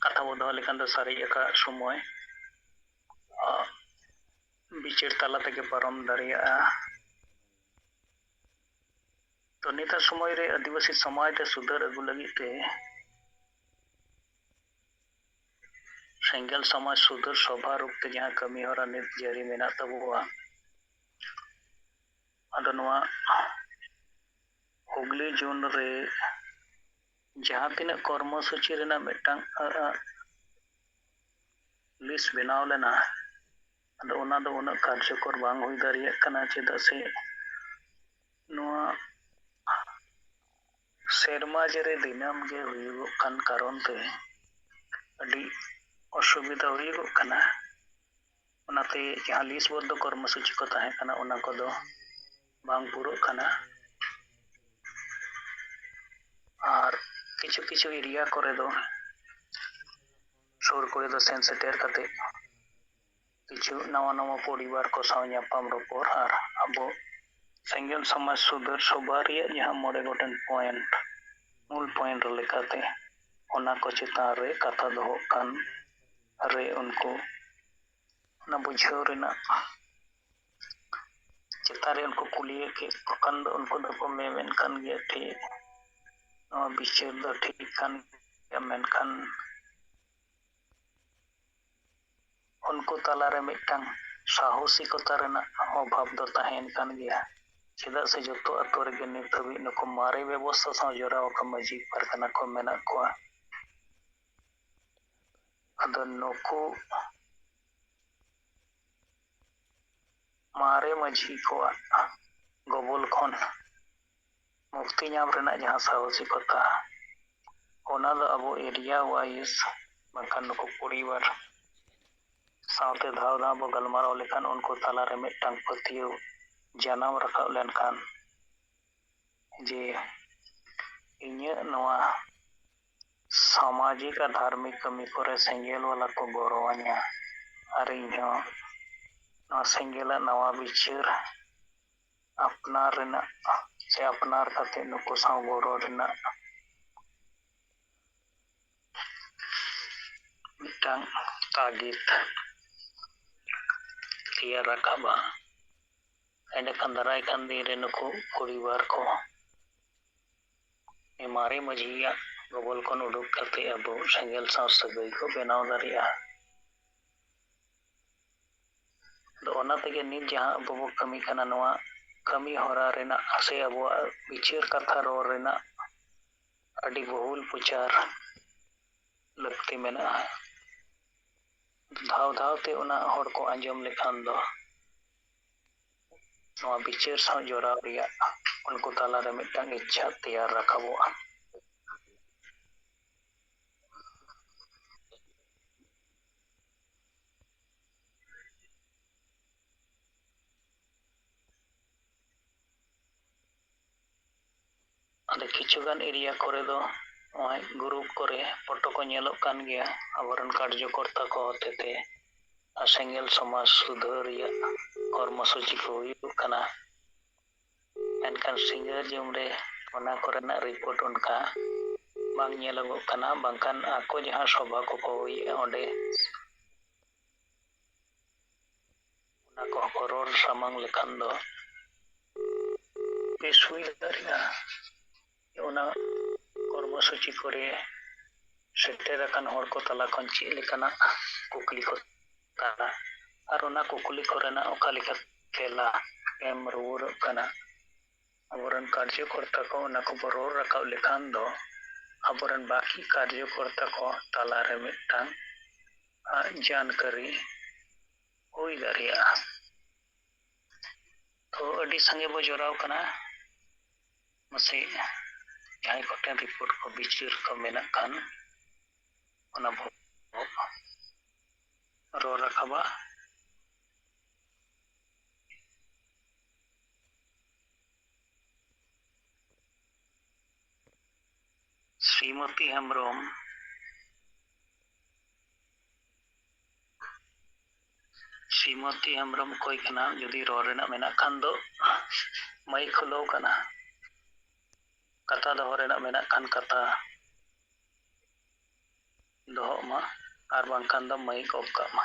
ᱠᱟᱛᱷᱟ ᱵᱚ ᱫᱚᱦᱚ ᱞᱮᱠᱷᱟᱱ ᱫᱚ ᱥᱟᱨᱮᱡ ᱟᱠᱟᱫ ᱥᱚᱢᱚᱭ ᱵᱤᱪᱟᱹᱨ ᱛᱟᱞᱟ ᱛᱮᱜᱮ ᱯᱟᱨᱚᱢ ᱫᱟᱲᱮᱭᱟᱜᱼᱟ᱾ ᱛᱚ ᱱᱤᱛᱟᱜ ᱥᱚᱢᱚᱭ ᱨᱮ ᱟᱹᱫᱤᱵᱟᱹᱥᱤ ᱥᱚᱢᱟᱡᱽ ᱨᱮ ᱥᱩᱫᱷᱟᱹᱨ ᱟᱹᱜᱩ ᱞᱟᱹᱜᱤᱫ ᱛᱮ ᱥᱮᱸᱜᱮᱞ ᱥᱚᱢᱟᱡᱽ ᱥᱩᱫᱷᱟᱹᱨ ᱥᱚᱵᱷᱟ ᱨᱩᱯ ᱛᱮ ᱡᱟᱦᱟᱸ ᱠᱟᱹᱢᱤ ᱦᱚᱨᱟ ᱱᱤᱛ ᱡᱟᱹᱨᱤ ᱢᱮᱱᱟᱜ ᱛᱟᱵᱚᱣᱟ, ᱟᱫᱚ ᱱᱚᱣᱟ ᱦᱩᱜᱽᱞᱤ ᱡᱳᱱ ᱨᱮ ᱡᱟᱦᱟᱸ ᱛᱤᱱᱟᱹᱜ ᱠᱚᱨᱢᱚ ᱥᱩᱪᱤ ᱨᱮᱱᱟᱜ ᱢᱤᱫᱴᱟᱝ ᱞᱤᱥᱴ ᱵᱮᱱᱟᱣ ᱞᱮᱱᱟ, ᱟᱫᱚ ᱚᱱᱟ ᱫᱚ ᱩᱱᱟᱹᱜ ᱠᱟᱨᱡᱚᱠᱚᱨ ᱵᱟᱝ ᱦᱩᱭ ᱫᱟᱲᱮᱭᱟᱜ ᱠᱟᱱᱟ᱾ ᱪᱮᱫᱟᱜ ᱥᱮ ᱱᱚᱣᱟ ᱥᱮᱨᱢᱟ ᱡᱟᱹᱨᱤ ᱫᱤᱱᱟᱹᱢ ᱜᱮ ᱦᱩᱭᱩᱜᱚᱜ ᱠᱟᱱ ᱠᱟᱨᱚᱱ ᱛᱮ ᱟᱹᱰᱤ ᱚᱥᱩᱵᱤᱫᱷᱟ ᱦᱩᱭᱩᱜᱚᱜ ᱠᱟᱱᱟ᱾ ᱚᱱᱟᱛᱮ ᱡᱟᱦᱟᱸ ᱞᱤᱥᱴ ᱵᱚᱫᱽᱫᱷᱚ ᱠᱚᱨᱢᱚ ᱥᱩᱪᱤ ᱠᱚ ᱛᱟᱦᱮᱸ ᱠᱟᱱᱟ, ᱚᱱᱟ ᱠᱚᱫᱚ ᱵᱟᱝ ᱯᱩᱨᱟᱹᱜ ᱠᱟᱱᱟ᱾ ᱟᱨ ᱠᱤᱪᱷᱩ ᱠᱤᱪᱷᱩ ᱮᱨᱤᱭᱟ ᱠᱚᱨᱮ ᱫᱚ ᱥᱩᱨ ᱠᱚᱨᱮ ᱫᱚ ᱥᱮᱱ ᱥᱮᱴᱮᱨ ᱠᱟᱛᱮ ᱠᱤᱪᱷᱩ ᱱᱟᱣᱟ ᱱᱟᱣᱟ ᱯᱚᱨᱤᱵᱟᱨ ᱠᱚ ᱥᱟᱶ ᱧᱟᱯᱟᱢ ᱨᱚᱯᱚᱲ ᱟᱨ ᱟᱵᱚ ᱥᱮᱸᱜᱮᱞ ᱥᱚᱢᱟᱡᱽ ᱥᱩᱫᱷᱟᱹᱨ ᱥᱚᱵᱷᱟ ᱨᱮᱭᱟᱜ ᱡᱟᱦᱟᱸ ᱢᱚᱬᱮ ᱜᱚᱴᱮᱱ ᱯᱚᱭᱮᱱᱴ, ᱢᱩᱞ ᱯᱚᱭᱮᱱᱴ ᱞᱮᱠᱟᱛᱮ ᱚᱱᱟ ᱠᱚ ᱪᱮᱛᱟᱱ ᱨᱮ ᱠᱟᱛᱷᱟ ᱫᱚᱦᱚᱜ ᱠᱟᱱ ᱨᱮ ᱩᱱᱠᱩ ᱚᱱᱟ ᱵᱩᱡᱷᱟᱹᱣ ᱨᱮᱱᱟᱜ ᱪᱮᱛᱟᱱ ᱨᱮ ᱩᱱᱠᱩ ᱠᱩᱞᱤᱭᱮ ᱠᱮᱫ ᱠᱚ ᱠᱷᱟᱱ ᱫᱚ ᱩᱱᱠᱩ ᱫᱚᱠᱚ ᱢᱮᱢᱮᱱ ᱠᱟᱱ ᱜᱮᱭᱟ, ᱴᱷᱤᱠ, ᱱᱚᱣᱟ ᱵᱤᱪᱟᱹᱨ ᱫᱚ ᱴᱷᱤᱠ ᱠᱟᱱ ᱜᱮᱭᱟ, ᱢᱮᱱᱠᱷᱟᱱ ᱩᱱᱠᱩ ᱛᱟᱞᱟᱨᱮ ᱢᱤᱫᱴᱟᱝ ᱥᱟᱦᱚᱥᱤᱠᱚᱛᱟ ᱨᱮᱱᱟᱜ ᱚᱵᱷᱟᱵᱽ ᱫᱚ ᱛᱟᱦᱮᱸᱱ ᱠᱟᱱ ᱜᱮᱭᱟ᱾ ᱪᱮᱫᱟᱜ ᱥᱮ ᱡᱚᱛᱚ ᱟᱛᱳ ᱨᱮᱜᱮ ᱱᱤᱛ ᱦᱟᱹᱵᱤᱡ ᱱᱩᱠᱩ ᱢᱟᱨᱮ ᱵᱮᱵᱚᱥᱛᱷᱟ ᱥᱟᱶ ᱡᱚᱲᱟᱣ ᱟᱠᱟᱱ ᱢᱟᱹᱡᱷᱤ ᱯᱟᱨᱜᱟᱱᱟ ᱠᱚ ᱢᱮᱱᱟᱜ ᱠᱚᱣᱟ᱾ ᱟᱫᱚ ᱱᱩᱠᱩ ᱢᱟᱨᱮ ᱢᱟᱹᱡᱷᱤ ᱠᱚᱣᱟᱜ ᱜᱚᱵᱚᱞ ᱠᱷᱚᱱ ᱢᱩᱠᱛᱤ ᱧᱟᱢ ᱨᱮᱱᱟᱜ ᱡᱟᱦᱟᱸ ᱥᱟᱦᱚᱥᱤᱠᱚᱛᱟ, ᱚᱱᱟ ᱫᱚ ᱟᱵᱚ ᱮᱨᱤᱭᱟ ᱣᱟᱭᱤᱡ ᱵᱟᱝᱠᱷᱟᱱ ᱱᱩᱠᱩ ᱯᱚᱨᱤᱵᱟᱨ ᱥᱟᱶᱛᱮ ᱫᱷᱟᱣ ᱫᱷᱟᱣ ᱵᱚ ᱜᱟᱞᱢᱟᱨᱟᱣ ᱞᱮᱠᱷᱟᱱ ᱩᱱᱠᱩ ᱛᱟᱞᱟᱨᱮ ᱢᱤᱫᱴᱟᱝ ᱯᱟᱹᱛᱭᱟᱹᱣ ᱡᱟᱱᱟᱢ ᱨᱟᱠᱟᱵ ᱞᱮᱱᱠᱷᱟᱱ ᱡᱮ ᱤᱧᱟᱹᱜ ᱱᱚᱣᱟ ᱥᱟᱢᱟᱡᱤᱠ ᱟᱨ ᱫᱷᱟᱨᱢᱤᱠ ᱠᱟᱹᱢᱤ ᱠᱚᱨᱮ ᱥᱮᱸᱜᱮᱞ ᱣᱟᱞᱟ ᱠᱚ ᱜᱚᱲᱚᱣᱟᱹᱧᱟ ᱟᱨ ᱤᱧᱦᱚᱸ ᱱᱚᱣᱟ ᱥᱮᱸᱜᱮᱞᱟᱜ ᱱᱟᱣᱟ ᱵᱤᱪᱟᱹᱨ ᱟᱯᱱᱟᱨ ᱨᱮᱱᱟᱜ ᱥᱮ ᱟᱯᱱᱟᱨ ᱠᱟᱛᱮ ᱱᱩᱠᱩ ᱥᱟᱶ ᱜᱚᱲᱚ ᱨᱮᱱᱟᱜ ᱢᱤᱫᱴᱟᱝ ᱛᱟᱹᱜᱤᱫ ᱛᱮᱭᱟᱨ ᱨᱟᱠᱟᱵᱼᱟ᱾ ᱮᱸᱰᱮᱠᱷᱟᱱ ᱫᱟᱨᱟᱭ ᱠᱟᱱ ᱫᱤᱱ ᱨᱮ ᱱᱩᱠᱩ ᱯᱚᱨᱤᱵᱟᱨ ᱠᱚ ᱢᱟᱨᱮ ᱢᱟᱹᱡᱷᱤᱭᱟᱜ ᱜᱚᱵᱚᱞ ᱠᱷᱚᱱ ᱩᱰᱩᱠ ᱠᱟᱛᱮ ᱟᱵᱚ ᱥᱮᱸᱜᱮᱞ ᱥᱟᱶ ᱥᱟᱹᱜᱟᱹᱭ ᱠᱚ ᱵᱮᱱᱟᱣ ᱫᱟᱲᱮᱭᱟᱜᱼᱟ᱾ ᱟᱫᱚ ᱚᱱᱟ ᱛᱮᱜᱮ ᱱᱤᱛ ᱡᱟᱦᱟᱸ ᱟᱵᱚ ᱵᱚ ᱠᱟᱹᱢᱤ ᱠᱟᱱᱟ, ᱱᱚᱣᱟ ᱠᱟᱹᱢᱤ ᱦᱚᱨᱟ ᱨᱮᱱᱟᱜ ᱥᱮ ᱟᱵᱚᱣᱟᱜ ᱵᱤᱪᱟᱹᱨ ᱠᱟᱛᱷᱟ ᱨᱚᱲ ᱨᱮᱱᱟᱜ ᱟᱹᱰᱤ ᱵᱚᱦᱩᱞ ᱯᱨᱚᱪᱟᱨ ᱞᱟᱹᱠᱛᱤ ᱢᱮᱱᱟᱜᱼᱟ᱾ ᱫᱷᱟᱣ ᱫᱷᱟᱣ ᱛᱮ ᱚᱱᱟ ᱦᱚᱲ ᱠᱚ ᱟᱸᱡᱚᱢ ᱞᱮᱠᱷᱟᱱ ᱫᱚ ᱱᱚᱣᱟ ᱵᱤᱪᱟᱹᱨ ᱥᱟᱶ ᱡᱚᱲᱟᱣ ᱨᱮᱭᱟᱜ ᱩᱱᱠᱩ ᱛᱟᱞᱟᱨᱮ ᱢᱤᱫᱴᱟᱝ ᱤᱪᱪᱷᱟ ᱛᱮᱭᱟᱨ ᱨᱟᱠᱟᱵᱚᱜᱼᱟ᱾ ᱟᱫᱚ ᱠᱤᱪᱷᱩ ᱜᱟᱱ ᱮᱨᱤᱭᱟ ᱠᱚᱨᱮ ᱫᱚ ᱱᱚᱜᱼᱚᱭ ᱜᱨᱩᱯ ᱠᱚᱨᱮ ᱯᱷᱳᱴᱳ ᱠᱚ ᱧᱮᱞᱚᱜ ᱠᱟᱱ ᱜᱮᱭᱟ, ᱟᱵᱚᱨᱮᱱ ᱠᱟᱨᱡᱚᱠᱚᱨᱛᱟ ᱠᱚ ᱦᱚᱛᱮᱛᱮ ᱟᱨ ᱥᱮᱸᱜᱮᱞ ᱥᱚᱢᱟᱡᱽ ᱥᱩᱫᱷᱟᱹᱨ ᱨᱮᱭᱟᱜ ᱠᱚᱨᱢᱚᱥᱩᱪᱤ ᱠᱚ ᱦᱩᱭᱩᱜ ᱠᱟᱱᱟ᱾ ᱢᱮᱱᱠᱷᱟᱱ ᱥᱤᱸᱜᱟᱹᱨ ᱡᱚᱢ ᱨᱮ ᱚᱱᱟ ᱠᱚᱨᱮᱱᱟᱜ ᱨᱤᱯᱳᱨᱴ ᱚᱱᱠᱟ ᱵᱟᱝ ᱧᱮᱞᱚᱜᱚᱜ ᱠᱟᱱᱟ, ᱵᱟᱝᱠᱷᱟᱱ ᱟᱠᱚ ᱡᱟᱦᱟᱸ ᱥᱚᱵᱷᱟ ᱠᱚᱠᱚ ᱦᱩᱭᱮᱜᱼᱟ, ᱚᱸᱰᱮ ᱚᱱᱟ ᱠᱚᱦᱚᱸ ᱠᱚ ᱨᱚᱲ ᱥᱟᱢᱟᱝ ᱞᱮᱠᱷᱟᱱ ᱫᱚ ᱵᱮᱥ ᱦᱩᱭ ᱫᱟᱲᱮᱭᱟᱜᱼᱟ᱾ ᱚᱱᱟ ᱠᱚᱨᱢᱚᱥᱩᱪᱤ ᱠᱚᱨᱮ ᱥᱮᱴᱮᱨ ᱟᱠᱟᱱ ᱦᱚᱲ ᱠᱚ ᱛᱟᱞᱟ ᱠᱷᱚᱱ ᱪᱮᱫ ᱞᱮᱠᱟᱱᱟᱜ ᱠᱩᱠᱞᱤ ᱠᱚ ᱠᱟᱱᱟ ᱟᱨ ᱚᱱᱟ ᱠᱩᱠᱞᱤ ᱠᱚᱨᱮᱱᱟᱜ ᱚᱠᱟ ᱞᱮᱠᱟ ᱛᱮᱞᱟ ᱮᱢ ᱨᱩᱣᱟᱹᱲᱚᱜ ᱠᱟᱱᱟ, ᱟᱵᱚᱨᱮᱱ ᱠᱟᱨᱡᱚᱠᱚᱨᱛᱟ ᱠᱚ ᱚᱱᱟ ᱠᱚᱵᱚ ᱨᱚᱲ ᱨᱟᱠᱟᱵ ᱞᱮᱠᱷᱟᱱ ᱫᱚ ᱟᱵᱚᱨᱮᱱ ᱵᱟᱹᱠᱤ ᱠᱟᱨᱡᱚᱠᱚᱨᱛᱟ ᱠᱚ ᱛᱟᱞᱟᱨᱮ ᱢᱤᱫᱴᱟᱝ, ᱟ, ᱡᱟᱱᱠᱟᱨᱤ ᱦᱩᱭ ᱫᱟᱲᱮᱭᱟᱜᱼᱟ᱾ ᱛᱚ ᱟᱹᱰᱤ ᱥᱟᱸᱜᱮ ᱵᱚ ᱡᱚᱨᱟᱣ ᱠᱟᱱᱟ᱾ ᱢᱟᱥᱮ ᱡᱟᱦᱟᱸᱭ ᱠᱚᱴᱷᱮᱱ ᱨᱤᱯᱳᱨᱴ ᱠᱚ ᱵᱤᱪᱟᱹᱨ ᱠᱚ ᱢᱮᱱᱟᱜ ᱠᱷᱟᱱ ᱚᱱᱟ ᱵᱚ ᱨᱚᱲ ᱨᱟᱠᱟᱵᱟ᱾ ᱥᱨᱤᱢᱚᱛᱤ ᱦᱮᱢᱵᱨᱚᱢ, ᱥᱨᱤᱢᱚᱛᱤ ᱦᱮᱢᱵᱨᱚᱢ ᱚᱠᱚᱭ ᱠᱟᱱᱟᱢ? ᱡᱩᱫᱤ ᱨᱚᱲ ᱨᱮᱱᱟᱜ ᱢᱮᱱᱟᱜ ᱠᱷᱟᱱ ᱫᱚ ᱢᱟᱭᱤᱠ ᱠᱷᱩᱞᱟᱹᱣ ᱠᱟᱱᱟ, ᱠᱟᱛᱷᱟ ᱫᱚᱦᱚ ᱨᱮᱱᱟᱜ ᱢᱮᱱᱟᱜ ᱠᱷᱟᱱ ᱠᱟᱛᱷᱟ ᱫᱚᱦᱚᱜ ᱢᱟ᱾ ᱟᱨ ᱵᱟᱝᱠᱷᱟᱱ ᱫᱚ ᱢᱟᱹᱭᱤᱠ ᱚᱯᱷ ᱠᱟᱜ ᱢᱟ᱾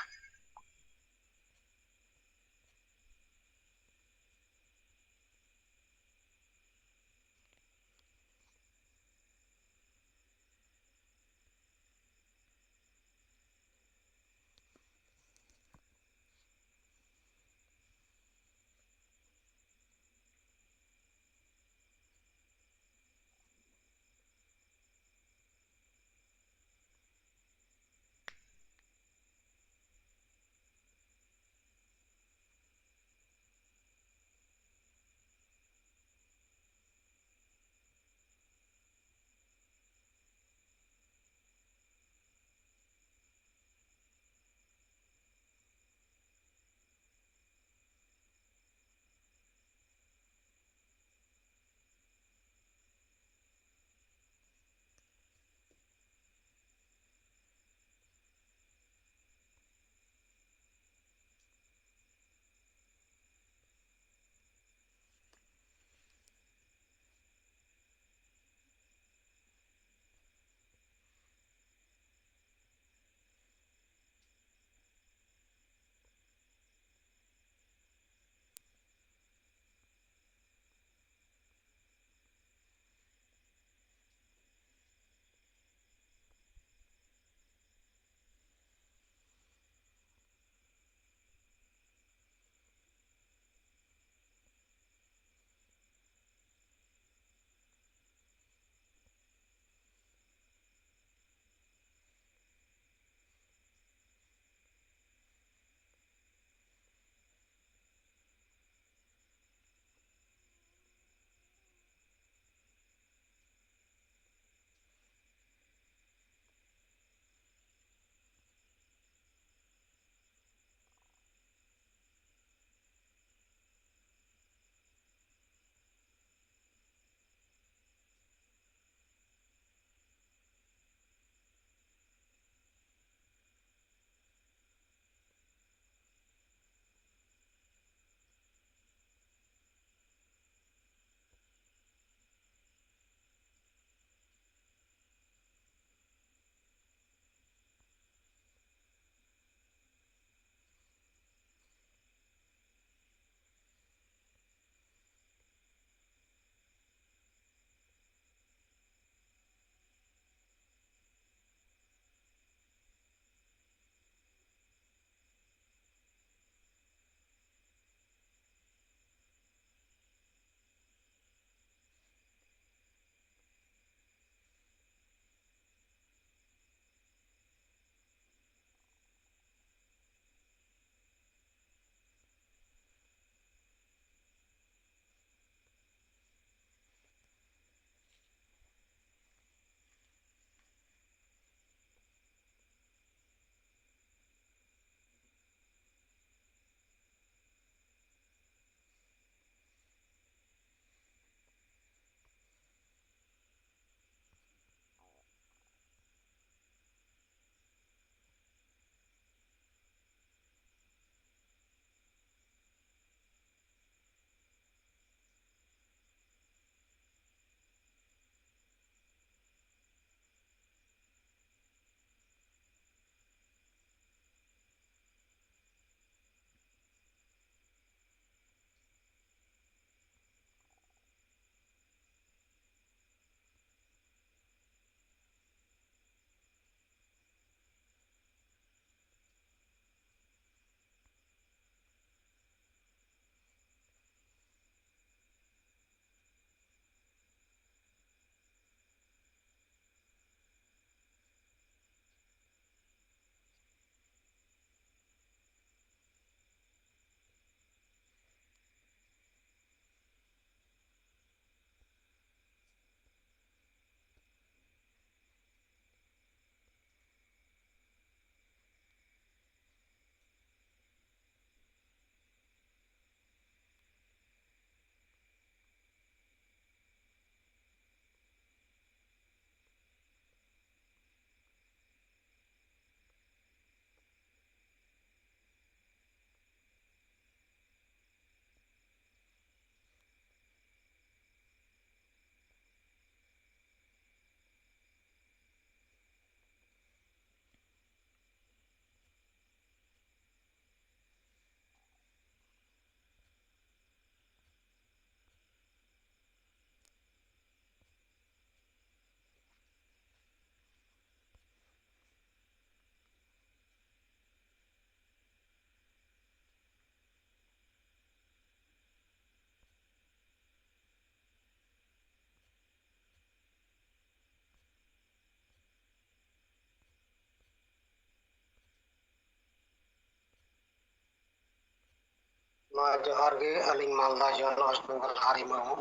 ᱱᱚᱣᱟ ᱡᱚᱦᱟᱨ ᱜᱮ, ᱟᱹᱞᱤᱧ ᱢᱟᱞᱫᱟ ᱡᱚᱱ ᱚᱥᱴ ᱵᱮᱝᱜᱚᱞ ᱦᱟᱨᱤ ᱢᱩᱨᱢᱩ,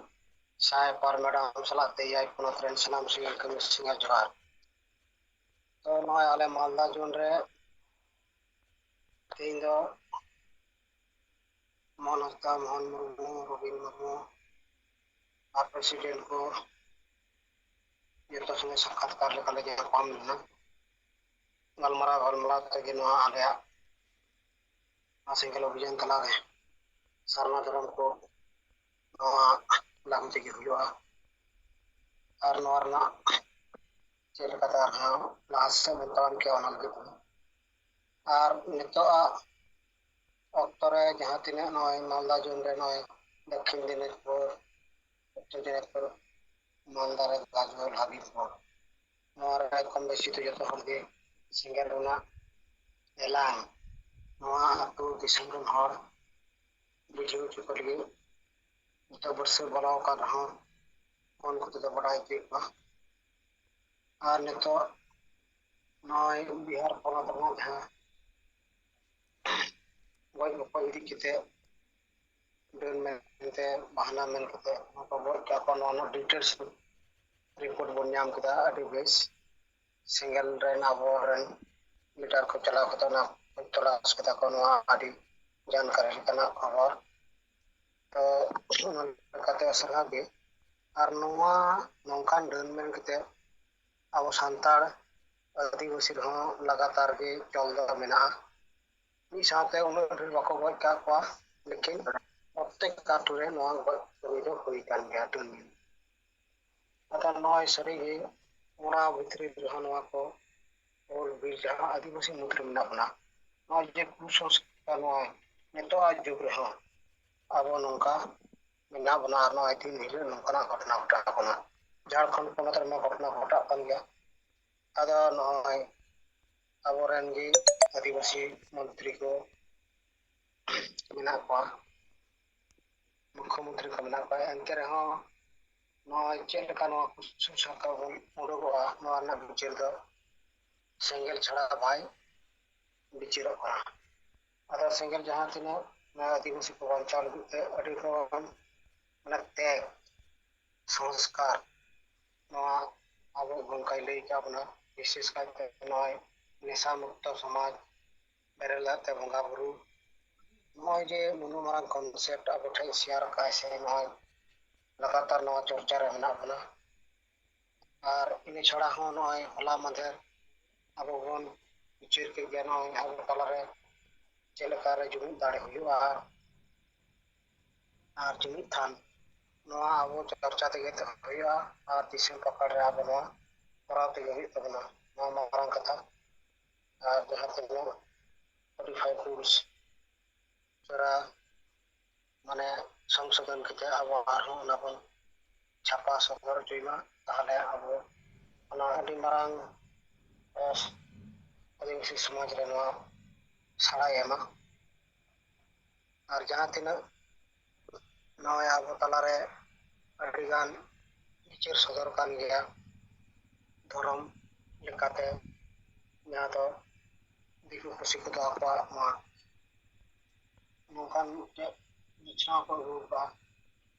ᱥᱟᱭ ᱯᱟᱨ ᱢᱮᱰᱟᱢ ᱥᱟᱞᱟᱜ ᱛᱮ ᱮᱭᱟᱭ ᱯᱚᱱᱚᱛ ᱨᱮᱱ ᱥᱟᱱᱟᱢ ᱥᱤᱸᱜᱟᱹᱲ ᱠᱟᱹᱢᱤ ᱥᱤᱸᱜᱟᱹᱲ ᱡᱚᱦᱟᱨ᱾ ᱛᱚ ᱱᱚᱜᱼᱚᱭ ᱟᱞᱮ ᱢᱟᱞᱫᱟ ᱡᱚᱱ ᱨᱮ ᱛᱮᱦᱮᱧ ᱫᱚ ᱢᱳᱦᱚᱱ ᱦᱟᱸᱥᱫᱟ, ᱢᱳᱦᱚᱱ ᱢᱩᱨᱢᱩ, ᱨᱚᱵᱤᱱ ᱢᱩᱨᱢᱩ ᱟᱨ ᱯᱨᱮᱥᱤᱰᱮᱱᱴ ᱠᱚ ᱡᱚᱛᱚ ᱥᱚᱸᱜᱮ ᱥᱟᱠᱠᱷᱟᱛᱠᱟᱨ ᱞᱮᱠᱟᱞᱮ ᱧᱟᱯᱟᱢ ᱞᱮᱱᱟ᱾ ᱜᱟᱞᱢᱟᱨᱟᱣ ᱜᱟᱞᱢᱟᱨᱟᱣ ᱛᱮᱜᱮ ᱱᱚᱣᱟ ᱟᱞᱮᱭᱟᱜ ᱱᱚᱣᱟ ᱥᱮᱸᱜᱮᱞ ᱚᱵᱷᱤᱡᱟᱱ ᱛᱟᱞᱟᱨᱮ ᱥᱟᱨᱱᱟ ᱫᱷᱚᱨᱚᱢ ᱠᱚ ᱱᱚᱣᱟ ᱞᱟᱹᱜᱩ ᱛᱮᱜᱮ ᱦᱩᱭᱩᱜᱼᱟ᱾ ᱟᱨ ᱱᱚᱣᱟ ᱨᱮᱱᱟᱜ ᱪᱮᱫ ᱞᱮᱠᱟᱛᱮ ᱟᱨᱦᱚᱸ ᱞᱟᱦᱟ ᱥᱮᱫ ᱵᱚᱱ ᱛᱟᱲᱟᱢ ᱠᱮᱭᱟ, ᱚᱱᱟ ᱞᱟᱹᱜᱤᱫ ᱛᱮ᱾ ᱟᱨ ᱱᱤᱛᱚᱜᱟᱜ ᱚᱠᱛᱚ ᱨᱮ ᱡᱟᱦᱟᱸ ᱛᱤᱱᱟᱹᱜ ᱱᱚᱜᱼᱚᱭ ᱢᱟᱞᱫᱟ ᱡᱳᱱ ᱨᱮ ᱱᱚᱜᱼᱚᱭ ᱫᱚᱠᱠᱷᱤᱱ ᱫᱤᱱᱟᱡᱽᱯᱩᱨ, ᱩᱛᱛᱚᱨ ᱫᱤᱱᱟᱡᱽᱯᱩᱨ, ᱢᱟᱞᱫᱟ ᱨᱮ ᱜᱟᱡᱚᱞ, ᱦᱟᱵᱤᱵᱽᱯᱩᱨ, ᱱᱚᱣᱟ ᱨᱮ ᱠᱚᱢ ᱵᱮᱥᱤ ᱫᱚ ᱡᱚᱛᱚ ᱦᱚᱲ ᱜᱮ ᱥᱮᱸᱜᱮᱞ ᱨᱮᱱᱟᱜ ᱮᱞᱟᱝ ᱱᱚᱣᱟ ᱟᱹᱛᱩ ᱫᱤᱥᱚᱢ ᱨᱮᱱ ᱦᱚᱲ ᱵᱩᱡᱷᱟᱹᱣ ᱦᱚᱪᱚ ᱠᱚ ᱞᱟᱹᱜᱤᱫ ᱱᱤᱛᱚᱜ ᱵᱟᱹᱨᱥᱟᱹ ᱵᱚᱞᱚ ᱟᱠᱟᱱ ᱨᱮᱦᱚᱸ ᱯᱷᱳᱱ ᱠᱚᱛᱮ ᱫᱚ ᱵᱟᱰᱟᱭ ᱦᱚᱪᱚᱭᱮᱫ ᱠᱚᱣᱟ᱾ ᱟᱨ ᱱᱤᱛᱚᱜ ᱱᱚᱜᱼᱚᱭ ᱵᱤᱦᱟᱨ ᱯᱚᱱᱚᱛ ᱨᱮᱱᱟᱜ ᱡᱟᱦᱟᱸ ᱜᱚᱡ ᱜᱚᱯᱚᱡ ᱤᱫᱤ ᱠᱟᱛᱮ ᱰᱟᱹᱱ ᱢᱮᱱᱛᱮ ᱵᱟᱦᱟᱱᱟ ᱢᱮᱱ ᱠᱟᱛᱮ ᱚᱱᱟ ᱠᱚ ᱜᱚᱡ ᱠᱟᱜ ᱠᱚᱣᱟ, ᱱᱚᱣᱟ ᱨᱮᱱᱟᱜ ᱰᱤᱴᱮᱞᱥ ᱨᱤᱯᱳᱨᱴ ᱵᱚᱱ ᱧᱟᱢ ᱠᱮᱫᱟ᱾ ᱟᱹᱰᱤ ᱵᱮᱥ, ᱥᱮᱸᱜᱮᱞ ᱨᱮᱱ ᱟᱵᱚᱨᱮᱱ ᱞᱤᱰᱟᱨ ᱠᱚ ᱪᱟᱞᱟᱣ ᱠᱟᱛᱮ ᱚᱱᱟ ᱠᱚ ᱛᱚᱞᱟᱥ ᱠᱮᱫᱟ ᱠᱚ᱾ ᱱᱚᱣᱟ ᱟᱹᱰᱤ ᱡᱟᱱᱠᱟᱨᱤ ᱞᱮᱠᱟᱱᱟᱜ ᱠᱷᱚᱵᱚᱨ᱾ ᱛᱚ ᱚᱱᱟ ᱞᱮᱠᱟᱛᱮ ᱥᱟᱨᱦᱟᱣ ᱜᱮ᱾ ᱟᱨ ᱱᱚᱣᱟ ᱱᱚᱝᱠᱟᱱ ᱰᱟᱹᱱ ᱢᱮᱱ ᱠᱟᱛᱮ ᱟᱵᱚ ᱥᱟᱱᱛᱟᱲ ᱟᱹᱫᱤᱵᱟᱹᱥᱤ ᱨᱮᱦᱚᱸ ᱞᱟᱜᱟᱛᱟᱨ ᱜᱮ ᱪᱚᱞ ᱫᱚ ᱢᱮᱱᱟᱜᱼᱟ᱾ ᱢᱤᱫ ᱥᱟᱶᱛᱮ ᱩᱱᱟᱹᱜ ᱰᱷᱮᱨ ᱵᱟᱠᱚ ᱜᱚᱡ ᱠᱟᱜ ᱠᱚᱣᱟ, ᱞᱮᱠᱤᱱ ᱯᱨᱚᱛᱮᱠ ᱟᱹᱛᱩ ᱨᱮ ᱱᱚᱣᱟ ᱜᱚᱡ ᱠᱟᱹᱢᱤ ᱫᱚ ᱦᱩᱭ ᱠᱟᱱ ᱜᱮᱭᱟ, ᱰᱟᱹᱱ ᱢᱮᱱ᱾ ᱟᱫᱚ ᱱᱚᱜᱼᱚᱭ ᱥᱟᱹᱨᱤᱜᱮ ᱚᱱᱟ ᱵᱷᱤᱛᱨᱤ ᱨᱮᱦᱚᱸ ᱱᱚᱣᱟ ᱠᱚ ᱚᱞ ᱵᱤᱞ ᱡᱟᱦᱟᱸ ᱟᱹᱫᱤᱵᱟᱹᱥᱤ ᱢᱩᱫᱽ ᱨᱮ ᱢᱮᱱᱟᱜ ᱵᱚᱱᱟ, ᱱᱚᱜᱼᱚᱭ ᱡᱮ ᱠᱩᱥᱚᱝᱥᱠᱟᱨ ᱱᱚᱣᱟ ᱱᱤᱛᱚᱜᱟᱜ ᱡᱩᱜᱽ ᱨᱮᱦᱚᱸ ᱟᱵᱚ ᱱᱚᱝᱠᱟ ᱢᱮᱱᱟᱜ ᱵᱚᱱᱟ ᱟᱨ ᱱᱚᱜᱼᱚᱭ ᱫᱤᱱ ᱦᱤᱞᱳᱜ ᱱᱚᱝᱠᱟᱱᱟᱜ ᱜᱷᱚᱴᱚᱱᱟ ᱜᱷᱚᱴᱟᱜ ᱠᱟᱱᱟ᱾ ᱡᱷᱟᱲᱠᱷᱚᱸᱰ ᱯᱚᱱᱚᱛ ᱨᱮᱢᱟ ᱜᱷᱚᱴᱚᱱᱟ ᱜᱷᱚᱴᱟᱜ ᱠᱟᱱ ᱜᱮᱭᱟ᱾ ᱟᱫᱚ ᱱᱚᱜᱼᱚᱭ ᱟᱵᱚᱨᱮᱱ ᱜᱮ ᱟᱹᱫᱤᱵᱟᱹᱥᱤ ᱢᱚᱱᱛᱨᱤ ᱠᱚ ᱢᱮᱱᱟᱜ ᱠᱚᱣᱟ, ᱢᱩᱠᱠᱷᱚ ᱢᱚᱱᱛᱨᱤ ᱠᱚ ᱢᱮᱱᱟᱜ ᱠᱚᱣᱟ, ᱮᱱᱛᱮ ᱨᱮᱦᱚᱸ ᱱᱚᱜᱼᱚᱭ ᱪᱮᱫ ᱞᱮᱠᱟ ᱱᱚᱣᱟ ᱠᱩᱥᱚᱝᱥᱠᱟᱨ ᱵᱚᱱ ᱩᱰᱩᱠᱚᱜᱼᱟ, ᱱᱚᱣᱟ ᱨᱮᱱᱟᱜ ᱵᱤᱪᱟᱹᱨ ᱫᱚ ᱥᱮᱸᱜᱮᱞ ᱪᱷᱟᱲᱟ ᱵᱟᱭ ᱵᱤᱪᱟᱹᱨᱚᱜ ᱠᱟᱱᱟ᱾ ᱟᱫᱚ ᱥᱮᱸᱜᱮᱞ ᱡᱟᱦᱟᱸ ᱛᱤᱱᱟᱹᱜ ᱱᱚᱣᱟ ᱟᱹᱫᱤᱵᱟᱹᱥᱤ ᱠᱚ ᱵᱟᱧᱪᱟᱣ ᱞᱟᱹᱜᱤᱫ ᱛᱮ ᱟᱹᱰᱤ ᱨᱚᱠᱚᱢ ᱢᱟᱱᱮ ᱛᱮ ᱥᱚᱝᱥᱠᱟᱨ ᱱᱚᱣᱟ ᱟᱵᱚ ᱜᱚᱝᱠᱟᱭ ᱞᱟᱹᱭ ᱠᱟᱜ ᱵᱚᱱᱟ, ᱵᱤᱥᱮᱥ ᱠᱟᱭᱛᱮ ᱱᱚᱜᱼᱚᱭ ᱱᱮᱥᱟ ᱢᱩᱠᱛᱚ ᱥᱚᱢᱟᱡᱽ, ᱵᱮᱨᱮᱞ ᱫᱟᱜ ᱛᱮ ᱵᱚᱸᱜᱟ ᱵᱩᱨᱩ, ᱱᱚᱜᱼᱚᱭ ᱡᱮ ᱱᱩᱱᱟᱹᱜ ᱢᱟᱨᱟᱝ ᱠᱚᱱᱥᱮᱯᱴ ᱟᱵᱚ ᱴᱷᱮᱱ ᱥᱮᱭᱟᱨ ᱠᱟᱜᱼᱟᱭ ᱥᱮ ᱱᱚᱜᱼᱚᱭ ᱞᱟᱜᱟᱛᱟᱨ ᱱᱚᱣᱟ ᱪᱚᱨᱪᱟ ᱨᱮ ᱢᱮᱱᱟᱜ ᱵᱚᱱᱟ᱾ ᱟᱨ ᱤᱱᱟᱹ ᱪᱷᱟᱲᱟ ᱦᱚᱸ ᱱᱚᱜᱼᱚᱭ ᱦᱚᱞᱟ ᱢᱟᱫᱷᱮᱨ ᱟᱵᱚ ᱵᱚᱱ ᱵᱤᱪᱟᱹᱨ ᱠᱮᱫ ᱜᱮᱭᱟ ᱱᱚᱜᱼᱚᱭ ᱟᱵᱚ ᱛᱟᱞᱟᱨᱮ ᱪᱮᱫ ᱞᱮᱠᱟᱨᱮ ᱡᱩᱢᱤᱫ ᱫᱟᱲᱮ ᱦᱩᱭᱩᱜᱼᱟ ᱟᱨ ᱡᱩᱢᱤᱫ ᱛᱷᱟᱱ, ᱱᱚᱣᱟ ᱟᱵᱚ ᱪᱚᱨᱪᱟ ᱛᱮᱜᱮ ᱦᱩᱭᱩᱜᱼᱟ ᱟᱨ ᱫᱤᱥᱚᱢ ᱯᱟᱠᱟᱲ ᱨᱮ ᱟᱵᱚ ᱱᱚᱣᱟ ᱠᱚᱨᱟᱣ ᱛᱮᱜᱮ ᱦᱩᱭᱩᱜ ᱛᱟᱵᱚᱱᱟ᱾ ᱱᱚᱣᱟ ᱢᱟᱨᱟᱝ ᱠᱟᱛᱷᱟ᱾ ᱟᱨ ᱡᱟᱦᱟᱸ ᱛᱤᱱᱟᱹᱜ ᱢᱚᱰᱤᱯᱷᱟᱭ ᱨᱩᱞᱥ ᱪᱚᱨᱟ ᱢᱟᱱᱮ ᱥᱚᱝᱥᱳᱫᱷᱚᱱ ᱠᱟᱛᱮ ᱟᱵᱚ ᱟᱨᱦᱚᱸ ᱚᱱᱟ ᱵᱚᱱ ᱪᱷᱟᱯᱟ ᱥᱚᱫᱚᱨ ᱦᱚᱪᱚᱭ ᱢᱟ, ᱛᱟᱦᱚᱞᱮ ᱟᱵᱚ ᱚᱱᱟ ᱟᱹᱰᱤ ᱢᱟᱨᱟᱝ ᱟᱹᱫᱤᱵᱟᱹᱥᱤ ᱥᱚᱢᱟᱡᱽ ᱨᱮ ᱱᱚᱣᱟ ᱥᱟᱲᱟᱭ ᱮᱢᱟ᱾ ᱟᱨ ᱡᱟᱦᱟᱸ ᱛᱤᱱᱟᱹᱜ ᱱᱚᱜᱼᱚᱭ ᱟᱵᱚ ᱛᱟᱞᱟᱨᱮ ᱟᱹᱰᱤᱜᱟᱱ ᱵᱤᱪᱟᱹᱨ ᱥᱚᱫᱚᱨ ᱠᱟᱱ ᱜᱮᱭᱟ ᱫᱷᱚᱨᱚᱢ ᱞᱮᱠᱟᱛᱮ, ᱡᱟᱦᱟᱸ ᱫᱚ ᱫᱤᱠᱩ ᱯᱩᱥᱤ ᱠᱚᱫᱚ ᱟᱠᱚᱣᱟᱜ ᱱᱚᱣᱟ ᱱᱚᱝᱠᱟᱱ ᱢᱤᱫᱴᱮᱱ ᱵᱤᱪᱷᱱᱟᱹᱣ ᱠᱚ ᱟᱹᱜᱩ ᱠᱟᱜᱼᱟ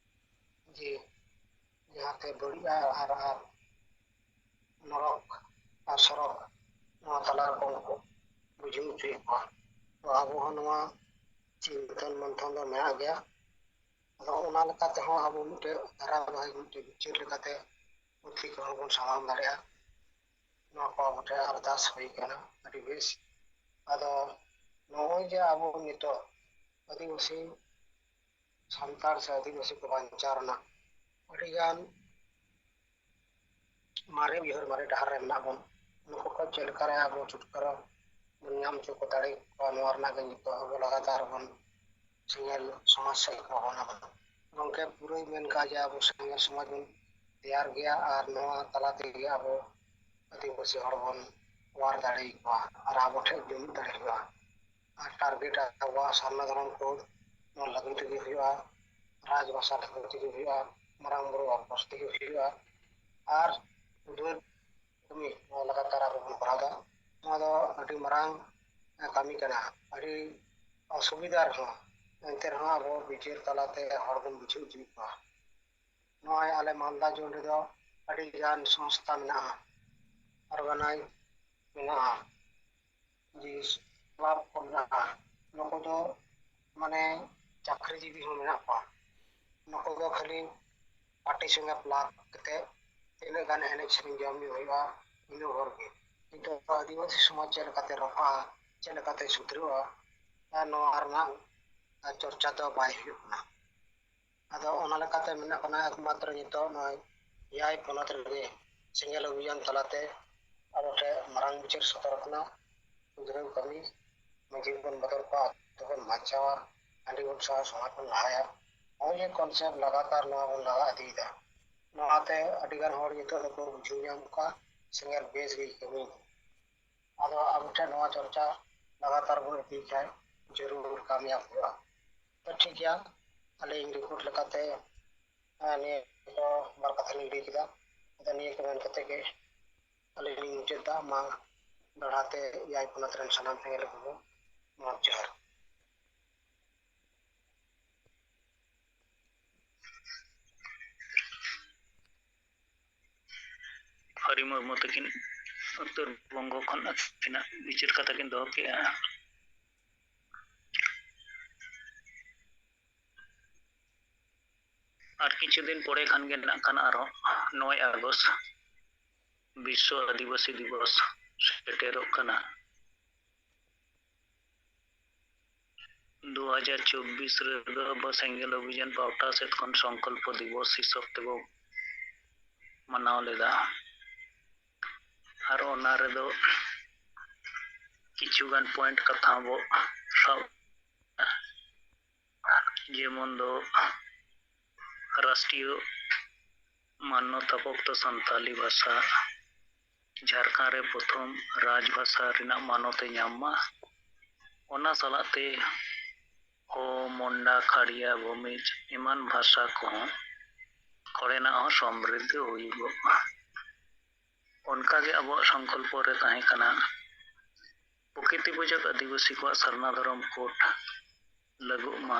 ᱡᱮ ᱡᱟᱦᱟᱸᱛᱮ ᱵᱟᱹᱲᱤᱡ ᱟᱨ ᱟᱨ ᱱᱚᱨᱚᱠ ᱟᱨ ᱥᱚᱨᱚᱠ ᱱᱚᱣᱟ ᱛᱟᱞᱟ ᱨᱮᱠᱚ ᱵᱩᱡᱷᱟᱹᱣ ᱦᱚᱪᱚᱭᱮᱫ ᱠᱚᱣᱟ᱾ ᱛᱚ ᱟᱵᱚ ᱦᱚᱸ ᱱᱚᱣᱟ ᱪᱤᱱᱛᱚᱱ ᱢᱚᱱᱛᱷᱚᱱ ᱫᱚ ᱢᱮᱱᱟᱜ ᱜᱮᱭᱟ᱾ ᱟᱫᱚ ᱚᱱᱟ ᱞᱮᱠᱟ ᱛᱮᱦᱚᱸ ᱟᱵᱚ ᱢᱤᱫᱴᱮᱡ ᱫᱷᱟᱨᱟᱵᱟᱦᱤᱠ ᱢᱤᱫᱴᱮᱡ ᱵᱤᱪᱟᱹᱨ ᱞᱮᱠᱟᱛᱮ ᱯᱩᱛᱷᱤ ᱠᱚᱦᱚᱸ ᱵᱚᱱ ᱥᱟᱢᱟᱝ ᱫᱟᱲᱮᱭᱟᱜᱼᱟ᱾ ᱱᱚᱣᱟ ᱠᱚ ᱟᱵᱚ ᱴᱷᱮᱱ ᱟᱨᱫᱟᱥ ᱦᱩᱭ ᱠᱟᱱᱟ, ᱟᱹᱰᱤ ᱵᱮᱥ᱾ ᱟᱫᱚ ᱱᱚᱜᱼᱚᱭ ᱡᱮ ᱟᱵᱚ ᱱᱤᱛᱚᱜ ᱟᱹᱫᱤᱵᱟᱹᱥᱤ ᱥᱟᱱᱛᱟᱲ ᱥᱮ ᱟᱹᱫᱤᱵᱟᱹᱥᱤ ᱠᱚ ᱵᱟᱧᱪᱟᱣ ᱨᱮᱱᱟᱜ ᱟᱹᱰᱤᱜᱟᱱ ᱢᱟᱨᱮ ᱩᱭᱦᱟᱹᱨ ᱢᱟᱨᱮ ᱰᱟᱦᱟᱨ ᱨᱮ ᱢᱮᱱᱟᱜ ᱵᱚᱱ, ᱱᱩᱠᱩ ᱠᱷᱚᱱ ᱪᱮᱫ ᱞᱮᱠᱟᱨᱮ ᱟᱵᱚ ᱪᱷᱩᱴᱠᱟᱹᱨᱟ ᱵᱚᱱ ᱧᱟᱢ ᱦᱚᱪᱚ ᱠᱚ ᱫᱟᱲᱮ ᱠᱚᱣᱟ, ᱱᱚᱣᱟ ᱨᱮᱱᱟᱜ ᱜᱮ ᱱᱤᱛᱚᱜ ᱟᱵᱚ ᱞᱟᱜᱟᱛᱟᱨ ᱵᱚᱱ ᱥᱮᱸᱜᱮᱞ ᱥᱚᱢᱟᱡᱽ ᱥᱮᱫ ᱠᱚ ᱵᱚᱱ ᱟᱵᱚᱱ᱾ ᱜᱚᱢᱠᱮ ᱯᱩᱨᱟᱹᱭ ᱢᱮᱱ ᱠᱟᱜᱼᱟ ᱡᱮ ᱟᱵᱚ ᱥᱮᱸᱜᱮᱞ ᱥᱚᱢᱟᱡᱽ ᱵᱚᱱ ᱛᱮᱭᱟᱨ ᱜᱮᱭᱟ ᱟᱨ ᱱᱚᱣᱟ ᱛᱟᱞᱟ ᱛᱮᱜᱮ ᱟᱵᱚ ᱟᱹᱫᱤᱵᱟᱹᱥᱤ ᱦᱚᱲ ᱵᱚᱱ ᱚᱣᱟᱨ ᱫᱟᱲᱮ ᱟᱠᱚᱣᱟ ᱟᱨ ᱟᱵᱚ ᱴᱷᱮᱱ ᱡᱩᱢᱤᱫ ᱫᱟᱲᱮ ᱦᱩᱭᱩᱜᱼᱟ᱾ ᱟᱨ ᱴᱟᱨᱜᱮᱴ ᱟᱵᱚᱣᱟᱜ ᱥᱟᱨᱱᱟ ᱫᱷᱚᱨᱚᱢ ᱠᱳᱰ ᱱᱚᱣᱟ ᱞᱟᱹᱜᱩ ᱛᱮᱜᱮ ᱦᱩᱭᱩᱜᱼᱟ, ᱨᱟᱡᱽ ᱵᱷᱟᱥᱟ ᱞᱟᱹᱜᱩ ᱛᱮᱜᱮ ᱦᱩᱭᱩᱜᱼᱟ, ᱢᱟᱨᱟᱝ ᱵᱩᱨᱩ ᱟᱵᱚᱥ ᱛᱮᱜᱮ ᱦᱩᱭᱩᱜᱼᱟ᱾ ᱟᱨ ᱩᱫᱷᱟᱹᱨ ᱠᱟᱹᱢᱤ ᱱᱚᱣᱟ ᱞᱟᱜᱟᱛᱟᱨ ᱟᱵᱚ ᱵᱚᱱ ᱠᱚᱨᱟᱣ ᱮᱫᱟ᱾ ᱱᱚᱣᱟ ᱫᱚ ᱟᱹᱰᱤ ᱢᱟᱨᱟᱝ ᱠᱟᱹᱢᱤ ᱠᱟᱱᱟ, ᱟᱹᱰᱤ ᱚᱥᱩᱵᱤᱫᱷᱟ ᱨᱮᱦᱚᱸ ᱮᱱᱛᱮ ᱨᱮᱦᱚᱸ ᱟᱵᱚ ᱵᱤᱪᱟᱹᱨ ᱛᱟᱞᱟᱛᱮ ᱦᱚᱲ ᱵᱚᱱ ᱵᱩᱡᱷᱟᱹᱣ ᱦᱚᱪᱚᱭᱮᱫ ᱠᱚᱣᱟ᱾ ᱱᱚᱜᱼᱚᱭ ᱟᱞᱮ ᱢᱟᱞᱫᱟ ᱡᱳᱱ ᱨᱮᱫᱚ ᱟᱹᱰᱤ ᱜᱟᱱ ᱥᱚᱝᱥᱛᱷᱟ ᱢᱮᱱᱟᱜᱼᱟ, ᱚᱨᱜᱟᱱᱟᱭᱤᱡᱽ ᱢᱮᱱᱟᱜᱼᱟ, ᱡᱮ ᱠᱞᱟᱵᱽ ᱠᱚ ᱢᱮᱱᱟᱜᱼᱟ, ᱱᱩᱠᱩ ᱫᱚ ᱢᱟᱱᱮ ᱪᱟᱹᱠᱨᱤᱡᱤᱵᱤ ᱦᱚᱸ ᱢᱮᱱᱟᱜ ᱠᱚᱣᱟ᱾ ᱱᱩᱠᱩ ᱫᱚ ᱠᱷᱟᱹᱞᱤ ᱯᱟᱨᱴᱤ ᱥᱚᱸᱜᱮ ᱯᱞᱟᱜ ᱠᱟᱛᱮ ᱛᱤᱱᱟᱹᱜ ᱜᱟᱱ ᱮᱱᱮᱡ ᱥᱮᱨᱮᱧ ᱡᱚᱢ ᱧᱩ ᱦᱩᱭᱩᱜᱼᱟ, ᱤᱱᱟᱹ ᱵᱷᱳᱨ ᱜᱮ᱾ ᱠᱤᱱᱛᱩ ᱟᱹᱫᱤᱵᱟᱹᱥᱤ ᱥᱚᱢᱟᱡᱽ ᱪᱮᱫ ᱞᱮᱠᱟᱛᱮ ᱨᱚᱯᱷᱟᱜᱼᱟ, ᱪᱮᱫ ᱞᱮᱠᱟᱛᱮ ᱥᱩᱫᱷᱨᱟᱹᱜᱼᱟ, ᱟᱨ ᱱᱚᱣᱟ ᱨᱮᱱᱟᱜ ᱪᱚᱨᱪᱟ ᱫᱚ ᱵᱟᱭ ᱦᱩᱭᱩᱜ ᱠᱟᱱᱟ᱾ ᱟᱫᱚ ᱚᱱᱟ ᱞᱮᱠᱟᱛᱮ ᱢᱮᱱᱚᱜ ᱠᱟᱱᱟ ᱮᱠᱢᱟᱛᱨᱚ ᱱᱤᱛᱚᱜ ᱱᱚᱜᱼᱚᱭ ᱮᱭᱟᱭ ᱯᱚᱱᱚᱛ ᱨᱮᱜᱮ ᱥᱮᱸᱜᱮᱞ ᱚᱵᱷᱤᱡᱟᱱ ᱛᱟᱞᱟᱛᱮ ᱟᱵᱚ ᱴᱷᱮᱱ ᱢᱟᱨᱟᱝ ᱵᱤᱪᱟᱹᱨ ᱥᱚᱫᱚᱨ ᱠᱟᱱᱟ᱾ ᱥᱩᱫᱷᱨᱟᱹᱣ ᱠᱟᱹᱢᱤ, ᱢᱟᱹᱡᱷᱤ ᱵᱚᱱ ᱵᱚᱫᱚᱞ ᱠᱚᱣᱟ, ᱟᱛᱳ ᱵᱚᱱ ᱵᱟᱧᱪᱟᱣᱟ, ᱦᱟᱺᱰᱤ ᱵᱚᱱ ᱥᱟᱦᱟ, ᱥᱚᱢᱟᱡᱽ ᱵᱚᱱ ᱞᱟᱦᱟᱭᱟ᱾ ᱱᱚᱜᱼᱚᱭ ᱡᱮ ᱠᱚᱱᱥᱮᱯᱴ ᱞᱟᱜᱟᱛᱟᱨ ᱱᱚᱣᱟ ᱵᱚᱱ ᱞᱟᱜᱟ ᱤᱫᱤᱭᱮᱫᱟ, ᱱᱚᱣᱟᱛᱮ ᱟᱹᱰᱤᱜᱟᱱ ᱦᱚᱲ ᱱᱤᱛᱚᱜ ᱫᱚᱠᱚ ᱵᱩᱡᱷᱟᱹᱣ ᱧᱟᱢ ᱠᱚᱣᱟ ᱥᱮᱸᱜᱮᱞ ᱵᱮᱥ ᱜᱮᱭ ᱠᱟᱹᱢᱤᱭᱮᱫᱟ᱾ ᱟᱫᱚ ᱟᱵᱚ ᱴᱷᱮᱱ ᱱᱚᱣᱟ ᱪᱚᱨᱪᱟ ᱞᱟᱜᱟᱛᱟᱨ ᱵᱚᱱ ᱤᱫᱤ ᱠᱷᱟᱱ ᱡᱟᱹᱨᱩᱲ ᱠᱟᱢᱭᱟᱵ ᱦᱩᱭᱩᱜᱼᱟ᱾ ᱛᱚ ᱴᱷᱤᱠ ᱜᱮᱭᱟ, ᱟᱹᱞᱤᱧ ᱨᱤᱯᱳᱨᱴ ᱞᱮᱠᱟᱛᱮ, ᱦᱮᱸ, ᱱᱤᱭᱟᱹ ᱠᱚ ᱵᱟᱨ ᱠᱟᱛᱷᱟ ᱞᱤᱧ ᱞᱟᱹᱭ ᱠᱮᱫᱟ᱾ ᱟᱫᱚ ᱱᱤᱭᱟᱹ ᱠᱚ ᱢᱮᱱ ᱠᱟᱛᱮ ᱜᱮ ᱟᱹᱞᱤᱧ ᱞᱤᱧ ᱢᱩᱪᱟᱹᱫ ᱮᱫᱟ᱾ ᱢᱟ ᱫᱚᱦᱲᱟ ᱛᱮ ᱮᱭᱟᱭ ᱯᱚᱱᱚᱛ ᱨᱮᱱ ᱥᱟᱱᱟᱢ ᱥᱮᱸᱜᱮᱞ ᱠᱚ ᱢᱟ ᱡᱚᱦᱟᱨ᱾ ᱦᱚᱨᱤ ᱢᱩᱨᱢᱩ ᱛᱟᱹᱠᱤᱱ ᱩᱛᱛᱚᱨ ᱵᱚᱝᱜᱚ ᱠᱷᱚᱱ ᱟᱹᱠᱤᱱᱟᱜ ᱵᱤᱪᱟᱹᱨ ᱠᱟᱛᱷᱟ ᱠᱤᱱ ᱫᱚᱦᱚ ᱠᱮᱜᱼᱟ᱾ ᱟᱨ ᱠᱤᱪᱷᱩ ᱫᱤᱱ ᱯᱚᱨᱮ ᱠᱷᱟᱱ ᱜᱮ ᱱᱟᱜ ᱠᱷᱟᱱ ᱟᱨᱦᱚᱸ ᱱᱚᱭ ᱟᱜᱚᱥᱴ ᱵᱤᱥᱥᱚ ᱟᱹᱫᱤᱵᱟᱹᱥᱤ ᱫᱤᱵᱚᱥ ᱥᱮᱴᱮᱨᱚᱜ ᱠᱟᱱᱟ᱾ ᱫᱩ ᱦᱟᱡᱟᱨ ᱪᱚᱵᱵᱤᱥ ᱨᱮᱫᱚ ᱟᱵᱚ ᱥᱮᱸᱜᱮᱞ ᱚᱵᱷᱤᱡᱟᱱ ᱯᱟᱦᱴᱟ ᱥᱮᱫ ᱠᱷᱚᱱ ᱥᱚᱝᱠᱚᱞᱯᱚ ᱫᱤᱵᱚᱥ ᱦᱤᱥᱟᱹᱵ ᱛᱮᱵᱚ ᱢᱟᱱᱟᱣ ᱞᱮᱫᱟ᱾ ᱟᱨ ᱚᱱᱟ ᱨᱮᱫᱚ ᱠᱤᱪᱷᱩ ᱜᱟᱱ ᱯᱚᱭᱮᱱᱴ ᱠᱟᱛᱷᱟ ᱵᱚ ᱥᱟᱵ, ᱡᱮᱢᱚᱱ ᱫᱚ ᱨᱟᱥᱴᱨᱤᱭᱚ ᱢᱟᱱᱱᱚᱛᱟ ᱯᱨᱟᱯᱛᱚ ᱥᱟᱱᱛᱟᱞᱤ ᱵᱷᱟᱥᱟ, ᱡᱷᱟᱲᱠᱷᱚᱸᱰ ᱨᱮ ᱯᱨᱚᱛᱷᱚᱢ ᱨᱟᱡᱽ ᱵᱷᱟᱥᱟ ᱨᱮᱱᱟᱜ ᱢᱟᱱᱚᱛ ᱮ ᱧᱟᱢ ᱢᱟ᱾ ᱚᱱᱟ ᱥᱟᱞᱟᱜ ᱛᱮ ᱦᱳ, ᱢᱩᱱᱰᱟ, ᱠᱷᱟᱲᱤᱭᱟ, ᱵᱷᱩᱢᱤᱡᱽ ᱮᱢᱟᱱ ᱵᱷᱟᱥᱟ ᱠᱚᱦᱚᱸ ᱠᱚᱨᱮᱱᱟᱜ ᱦᱚᱸ ᱥᱚᱢᱨᱤᱫᱷᱤ ᱦᱩᱭᱩᱜᱚᱜ ᱢᱟ᱾ ᱚᱱᱠᱟᱜᱮ ᱟᱵᱚᱣᱟᱜ ᱥᱚᱝᱠᱚᱞᱯᱚ ᱨᱮ ᱛᱟᱦᱮᱸ ᱠᱟᱱᱟ ᱯᱨᱚᱠᱤᱛᱤ ᱯᱩᱡᱟᱹ ᱟᱹᱫᱤᱵᱟᱹᱥᱤ ᱠᱚᱣᱟᱜ ᱥᱟᱨᱱᱟ ᱫᱷᱚᱨᱚᱢ ᱠᱳᱰ, ᱞᱟᱹᱜᱩᱜ ᱢᱟ᱾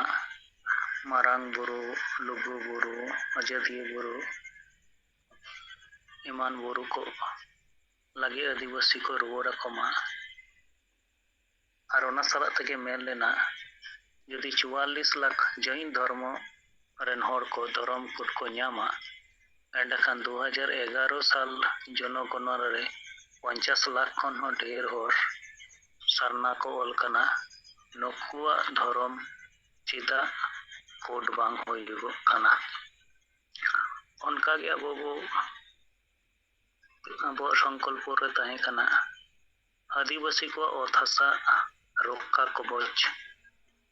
ᱢᱟᱨᱟᱝ ᱵᱩᱨᱩ, ᱞᱩᱜᱩ ᱵᱩᱨᱩ, ᱟᱡᱟᱫᱤᱭᱟᱹ ᱵᱩᱨᱩ ᱮᱢᱟᱱ ᱵᱩᱨᱩ ᱠᱚ ᱞᱟᱹᱜᱤᱫ ᱟᱹᱫᱤᱵᱟᱹᱥᱤ ᱠᱚ ᱨᱩᱣᱟᱹᱲ ᱟᱠᱚ ᱢᱟ᱾ ᱟᱨ ᱚᱱᱟ ᱥᱟᱞᱟᱜ ᱛᱮᱜᱮ ᱢᱮᱱ ᱞᱮᱱᱟ, ᱡᱩᱫᱤ ᱪᱩᱣᱟᱞᱞᱤᱥ ᱞᱟᱠᱷ ᱡᱟᱹᱭᱤᱱ ᱫᱷᱚᱨᱢᱚ ᱨᱮᱱ ᱦᱚᱲ ᱠᱚ ᱫᱷᱚᱨᱚᱢ ᱠᱳᱰ ᱠᱚ ᱧᱟᱢᱟ, ᱮᱸᱰᱮᱠᱷᱟᱱ ᱫᱩ ᱦᱟᱡᱟᱨ ᱮᱜᱟᱨᱚ ᱥᱟᱞ ᱡᱚᱱᱚᱜᱚᱱᱚᱱᱟ ᱨᱮ ᱯᱚᱧᱪᱟᱥ ᱞᱟᱠᱷ ᱠᱷᱚᱱ ᱦᱚᱸ ᱰᱷᱮᱨ ᱦᱚᱲ ᱥᱟᱨᱱᱟ ᱠᱚ ᱚᱞ ᱠᱟᱱᱟ᱾ ᱱᱩᱠᱩᱣᱟᱜ ᱫᱷᱚᱨᱚᱢ ᱪᱮᱫᱟᱜ ᱠᱳᱰ ᱵᱟᱝ ᱦᱩᱭᱩᱜᱚᱜ ᱠᱟᱱᱟ? ᱚᱱᱠᱟᱜᱮ ᱟᱵᱚ ᱵᱚ, ᱟᱵᱚᱣᱟᱜ ᱥᱚᱝᱠᱚᱞᱯᱚ ᱨᱮ ᱛᱟᱦᱮᱸ ᱠᱟᱱᱟ ᱟᱹᱫᱤᱵᱟᱹᱥᱤ ᱠᱚᱣᱟᱜ ᱚᱛ ᱦᱟᱥᱟ ᱨᱚᱠᱠᱷᱟ ᱠᱚᱵᱚᱪ,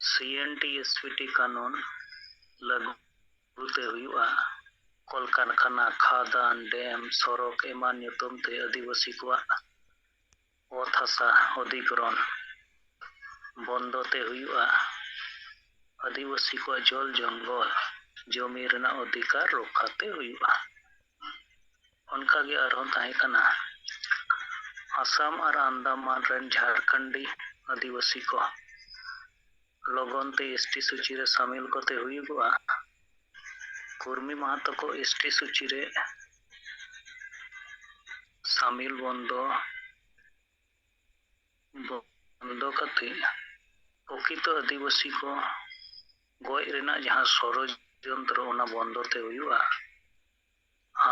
ᱥᱤ N T S P T ᱠᱟᱹᱱᱩᱱ ᱞᱟᱹᱜᱩ ᱛᱮ ᱦᱩᱭᱩᱜᱼᱟ᱾ ᱠᱚᱞᱠᱟᱨᱠᱷᱟᱱᱟ, ᱠᱷᱟᱫᱟᱱ, ᱰᱮᱢ, ᱥᱚᱲᱚᱠ ᱮᱢᱟᱱ ᱧᱩᱛᱩᱢ ᱛᱮ ᱟᱹᱫᱤᱵᱟᱹᱥᱤ ᱠᱚᱣᱟᱜ ᱚᱛ ᱦᱟᱥᱟ ᱚᱫᱷᱤᱜᱨᱚᱦᱚᱱ ᱵᱚᱱᱫᱚ ᱛᱮ ᱦᱩᱭᱩᱜᱼᱟ᱾ ᱟᱹᱫᱤᱵᱟᱹᱥᱤ ᱠᱚᱣᱟᱜ ᱡᱚᱞ ᱡᱚᱝᱜᱚᱞ ᱡᱚᱢᱤ ᱨᱮᱱᱟᱜ ᱚᱫᱷᱤᱠᱟᱨ ᱨᱚᱠᱠᱷᱟ ᱛᱮ ᱦᱩᱭᱩᱜᱼᱟ᱾ ᱚᱱᱠᱟᱜᱮ ᱟᱨᱦᱚᱸ ᱛᱟᱦᱮᱸ ᱠᱟᱱᱟ ᱟᱥᱟᱢ ᱟᱨ ᱟᱱᱫᱟᱢᱟᱱ ᱨᱮᱱ ᱡᱷᱟᱲᱠᱷᱚᱸᱰᱤ ᱟᱹᱫᱤᱵᱟᱹᱥᱤ ᱠᱚ ᱞᱚᱜᱚᱱ ᱛᱮ ᱮᱥ ᱴᱤ ᱥᱩᱪᱤ ᱨᱮ ᱥᱟᱢᱤᱞ ᱠᱚᱛᱮ ᱦᱩᱭᱩᱜᱚᱜᱼᱟ᱾ ᱠᱩᱨᱢᱤ ᱢᱟᱦᱟᱛᱚ ᱠᱚ ᱮᱥ ᱴᱤ ᱥᱩᱪᱤ ᱨᱮ ᱥᱟᱢᱤᱞ ᱵᱚᱱᱫᱚ, ᱵᱚᱱᱫᱚ ᱠᱟᱛᱮ ᱯᱨᱚᱠᱤᱛᱚ ᱟᱹᱫᱤᱵᱟᱹᱥᱤ ᱠᱚ ᱜᱚᱡ ᱨᱮᱱᱟᱜ ᱡᱟᱦᱟᱸ ᱥᱚᱲᱚᱡᱚᱱᱛᱨᱚ, ᱚᱱᱟ ᱵᱚᱱᱫᱚ ᱛᱮ ᱦᱩᱭᱩᱜᱼᱟ᱾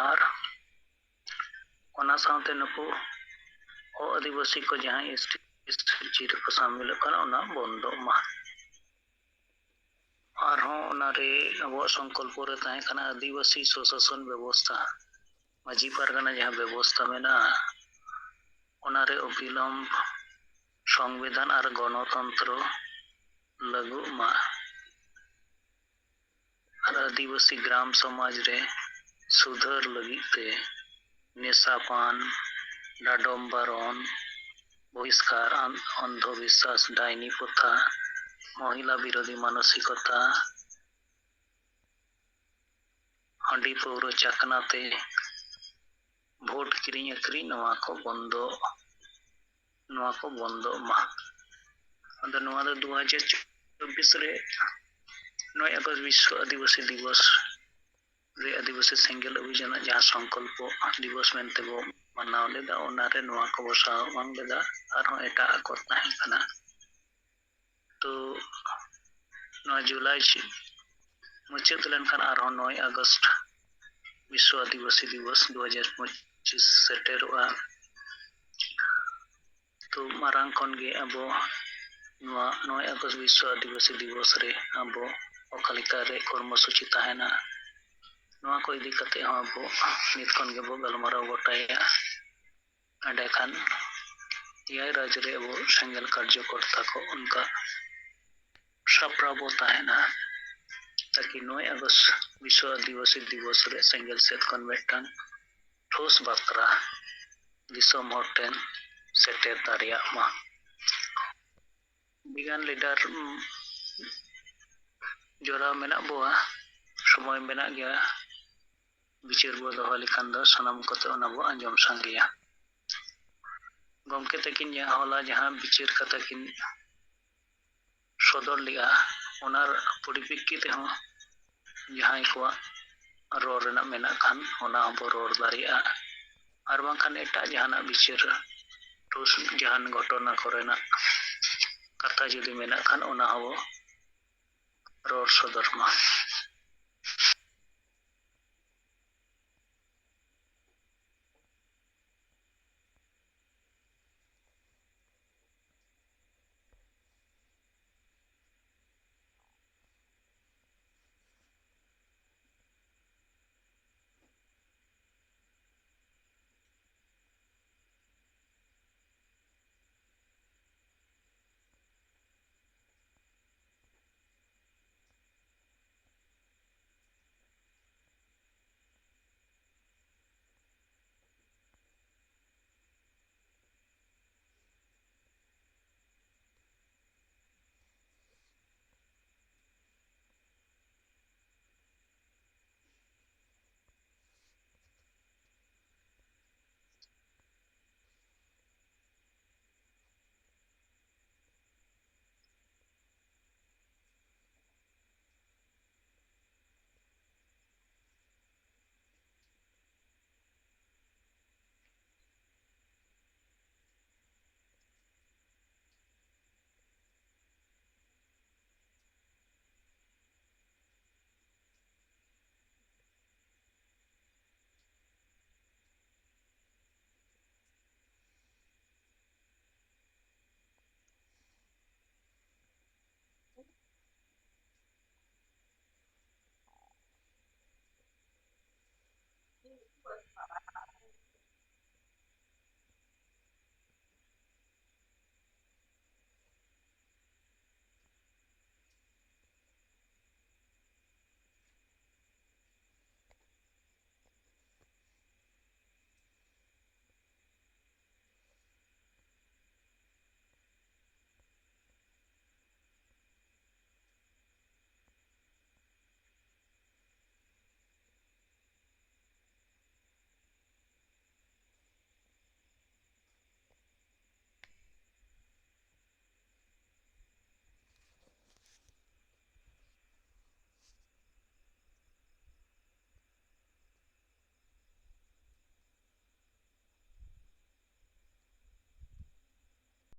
ᱟᱨ ᱚᱱᱟ ᱥᱟᱶᱛᱮ ᱱᱩᱠᱩ ᱚ ᱟᱹᱫᱤᱵᱟᱹᱥᱤ ᱠᱚ ᱡᱟᱦᱟᱸᱭ ᱮᱥ ᱴᱤ ᱥᱩᱪᱤ ᱨᱮᱠᱚ ᱥᱟᱢᱤᱞᱚᱜ ᱠᱟᱱᱟ, ᱚᱱᱟ ᱵᱚᱱᱫᱚᱜ ᱢᱟ᱾ ᱟᱨᱦᱚᱸ ᱚᱱᱟᱨᱮ ᱟᱵᱚᱣᱟᱜ ᱥᱚᱝᱠᱚᱞᱯᱚ ᱨᱮ ᱛᱟᱦᱮᱸ ᱠᱟᱱᱟ ᱟᱹᱫᱤᱵᱟᱹᱥᱤ ᱥᱩᱥᱟᱥᱚᱱ ᱵᱮᱵᱚᱥᱛᱷᱟ, ᱢᱟᱹᱡᱷᱤ ᱯᱟᱨᱜᱟᱱᱟ ᱡᱟᱦᱟᱸ ᱵᱮᱵᱚᱥᱛᱷᱟ ᱢᱮᱱᱟᱜᱼᱟ, ᱚᱱᱟᱨᱮ ᱚᱵᱤᱞᱚᱢᱵ ᱥᱚᱝᱵᱤᱫᱷᱟᱱ ᱟᱨ ᱜᱚᱱᱚᱛᱚᱱᱛᱨᱚ ᱞᱟᱹᱜᱩᱜ ᱢᱟ᱾ ᱟᱨ ᱟᱹᱫᱤᱵᱟᱹᱥᱤ ᱜᱨᱟᱢ ᱥᱚᱢᱟᱡᱽ ᱨᱮ ᱥᱩᱫᱷᱟᱹᱨ ᱞᱟᱹᱜᱤᱫ ᱛᱮ ᱱᱮᱥᱟ ᱯᱟᱱ, ᱰᱟᱰᱚᱢ ᱵᱟᱨᱚᱱ, ᱵᱚᱦᱤᱥᱠᱟᱨ, ᱟᱱ-, ᱚᱱᱫᱷᱚ ᱵᱤᱥᱥᱟᱥ, ᱰᱟᱭᱱᱤ ᱯᱨᱚᱛᱷᱟ, ᱢᱚᱦᱤᱞᱟ ᱵᱤᱨᱳᱫᱷᱤ ᱢᱟᱱᱚᱥᱤᱠᱚᱛᱟ, ᱦᱟᱺᱰᱤ ᱯᱟᱹᱣᱨᱟᱹ ᱪᱟᱠᱷᱱᱟ ᱛᱮ ᱵᱷᱳᱴ ᱠᱤᱨᱤᱧ ᱟᱹᱠᱷᱨᱤᱧ, ᱱᱚᱣᱟ ᱠᱚ ᱵᱚᱱᱫᱚ, ᱱᱚᱣᱟ ᱠᱚ ᱵᱚᱱᱫᱚᱜ ᱢᱟ᱾ ᱟᱫᱚ ᱱᱚᱣᱟ ᱫᱚ ᱫᱩ ᱦᱟᱡᱟᱨ ᱪᱚᱵᱵᱤᱥ ᱨᱮ ᱱᱚᱭ ᱟᱜᱚᱥᱴ ᱵᱤᱥᱥᱚ ᱟᱹᱫᱤᱵᱟᱹᱥᱤ ᱫᱤᱵᱚᱥ ᱨᱮ ᱟᱹᱫᱤᱵᱟᱹᱥᱤ ᱥᱮᱸᱜᱮᱞ ᱚᱵᱷᱤᱡᱟᱱᱟᱜ ᱡᱟᱦᱟᱸ ᱥᱚᱝᱠᱚᱞᱯᱚ ᱫᱤᱵᱚᱥ ᱢᱮᱱᱛᱮ ᱵᱚ ᱢᱟᱱᱟᱣ ᱞᱮᱫᱟ, ᱚᱱᱟᱨᱮ ᱱᱚᱣᱟ ᱠᱚᱵᱚ ᱥᱟᱢᱟᱝ ᱞᱮᱫᱟ᱾ ᱟᱨᱦᱚᱸ ᱮᱴᱟᱜ ᱠᱚ ᱛᱟᱦᱮᱸ ᱠᱟᱱᱟ᱾ ᱛᱚ ᱱᱚᱣᱟ ᱡᱩᱞᱟᱭ ᱪᱮ-, ᱢᱩᱪᱟᱹᱫ ᱞᱮᱱᱠᱷᱟᱱ ᱟᱨᱦᱚᱸ ᱱᱚᱭ ᱟᱜᱚᱥᱴ ᱵᱤᱥᱥᱚ ᱟᱹᱫᱤᱵᱟᱹᱥᱤ ᱫᱤᱵᱚᱥ ᱫᱩ ᱦᱟᱡᱟᱨ ᱯᱚᱸᱪᱤᱥ ᱥᱮᱴᱮᱨᱚᱜᱼᱟ᱾ ᱛᱚ ᱢᱟᱨᱟᱝ ᱠᱷᱚᱱ ᱜᱮ ᱟᱵᱚ ᱱᱚᱣᱟ ᱱᱚᱭ ᱟᱜᱚᱥᱴ ᱵᱤᱥᱥᱚ ᱟᱹᱫᱤᱵᱟᱹᱥᱤ ᱫᱤᱵᱚᱥ ᱨᱮ ᱟᱵᱚ ᱚᱠᱟ ᱞᱮᱠᱟ ᱨᱮ ᱠᱚᱨᱢᱚ ᱥᱩᱪᱤ ᱛᱟᱦᱮᱱᱟ, ᱱᱚᱣᱟ ᱠᱚ ᱤᱫᱤ ᱠᱟᱛᱮ ᱦᱚᱸ ᱟᱵᱚ ᱱᱤᱛ ᱠᱷᱚᱱ ᱜᱮᱵᱚ ᱜᱟᱞᱢᱟᱨᱟᱣ ᱜᱚᱴᱟᱭᱟ᱾ ᱮᱸᱰᱮᱠᱷᱟᱱ ᱮᱭᱟᱭ ᱨᱟᱡᱽ ᱨᱮ ᱟᱵᱚ ᱥᱮᱸᱜᱮᱞ ᱠᱟᱨᱡᱚᱠᱚᱨᱛᱟ ᱠᱚ ᱚᱱᱠᱟ ᱥᱟᱯᱲᱟᱣ ᱵᱚ ᱛᱟᱦᱮᱱᱟ, ᱛᱟᱠᱤ ᱱᱚᱭ ᱟᱜᱚᱥᱴ ᱵᱤᱥᱥᱚ ᱟᱹᱫᱤᱵᱟᱹᱥᱤ ᱫᱤᱵᱚᱥ ᱨᱮ ᱥᱮᱸᱜᱮᱞ ᱥᱮᱫ ᱠᱷᱚᱱ ᱢᱤᱫᱴᱟᱝ ᱴᱷᱳᱥ ᱵᱟᱛᱨᱟ ᱫᱤᱥᱚᱢ ᱦᱚᱲ ᱴᱷᱮᱱ ᱥᱮᱴᱮᱨ ᱫᱟᱲᱮᱭᱟᱜ ᱢᱟ᱾ ᱟᱹᱰᱤᱜᱟᱱ ᱞᱤᱰᱟᱨ, ᱩᱢ, ᱡᱚᱲᱟᱣ ᱢᱮᱱᱟᱜ ᱵᱚᱣᱟ, ᱥᱚᱢᱚᱭ ᱢᱮᱱᱟᱜ ᱜᱮᱭᱟ᱾ ᱵᱤᱪᱟᱹᱨ ᱵᱚ ᱫᱚᱦᱚ ᱞᱮᱠᱷᱟᱱ ᱫᱚ ᱥᱟᱱᱟᱢ ᱠᱚᱛᱮ ᱚᱱᱟ ᱵᱚ ᱟᱸᱡᱚᱢ ᱥᱟᱸᱜᱮᱭᱟ᱾ ᱜᱚᱢᱠᱮ ᱛᱟᱹᱠᱤᱱ ᱡᱟᱦᱟᱸ ᱦᱚᱞᱟ ᱡᱟᱦᱟᱸ ᱵᱤᱪᱟᱹᱨ ᱠᱟᱛᱷᱟ ᱠᱤᱱ ᱥᱚᱫᱚᱨ ᱞᱮᱜᱼᱟ, ᱚᱱᱟ ᱯᱚᱨᱤᱯᱮᱠᱠᱷᱤ ᱛᱮᱦᱚᱸ ᱡᱟᱦᱟᱸᱭ ᱠᱚᱣᱟᱜ ᱨᱚᱲ ᱨᱮᱱᱟᱜ ᱢᱮᱱᱟᱜ ᱠᱷᱟᱱ, ᱚᱱᱟ ᱦᱚᱸᱵᱚ ᱨᱚᱲ ᱫᱟᱲᱮᱭᱟᱜᱼᱟ᱾ ᱟᱨ ᱵᱟᱝᱠᱷᱟᱱ ᱮᱴᱟᱜ ᱡᱟᱦᱟᱱᱟᱜ ᱵᱤᱪᱟᱹᱨ, ᱴᱷᱳᱥ ᱡᱟᱦᱟᱱ ᱜᱷᱚᱴᱚᱱᱟ ᱠᱚᱨᱮᱱᱟᱜ ᱠᱟᱛᱷᱟ ᱡᱩᱫᱤ ᱢᱮᱱᱟᱜ ᱠᱷᱟᱱ, ᱚᱱᱟ ᱦᱚᱸᱵᱚ ᱨᱚᱲ ᱥᱚᱫᱚᱨ ᱢᱟ᱾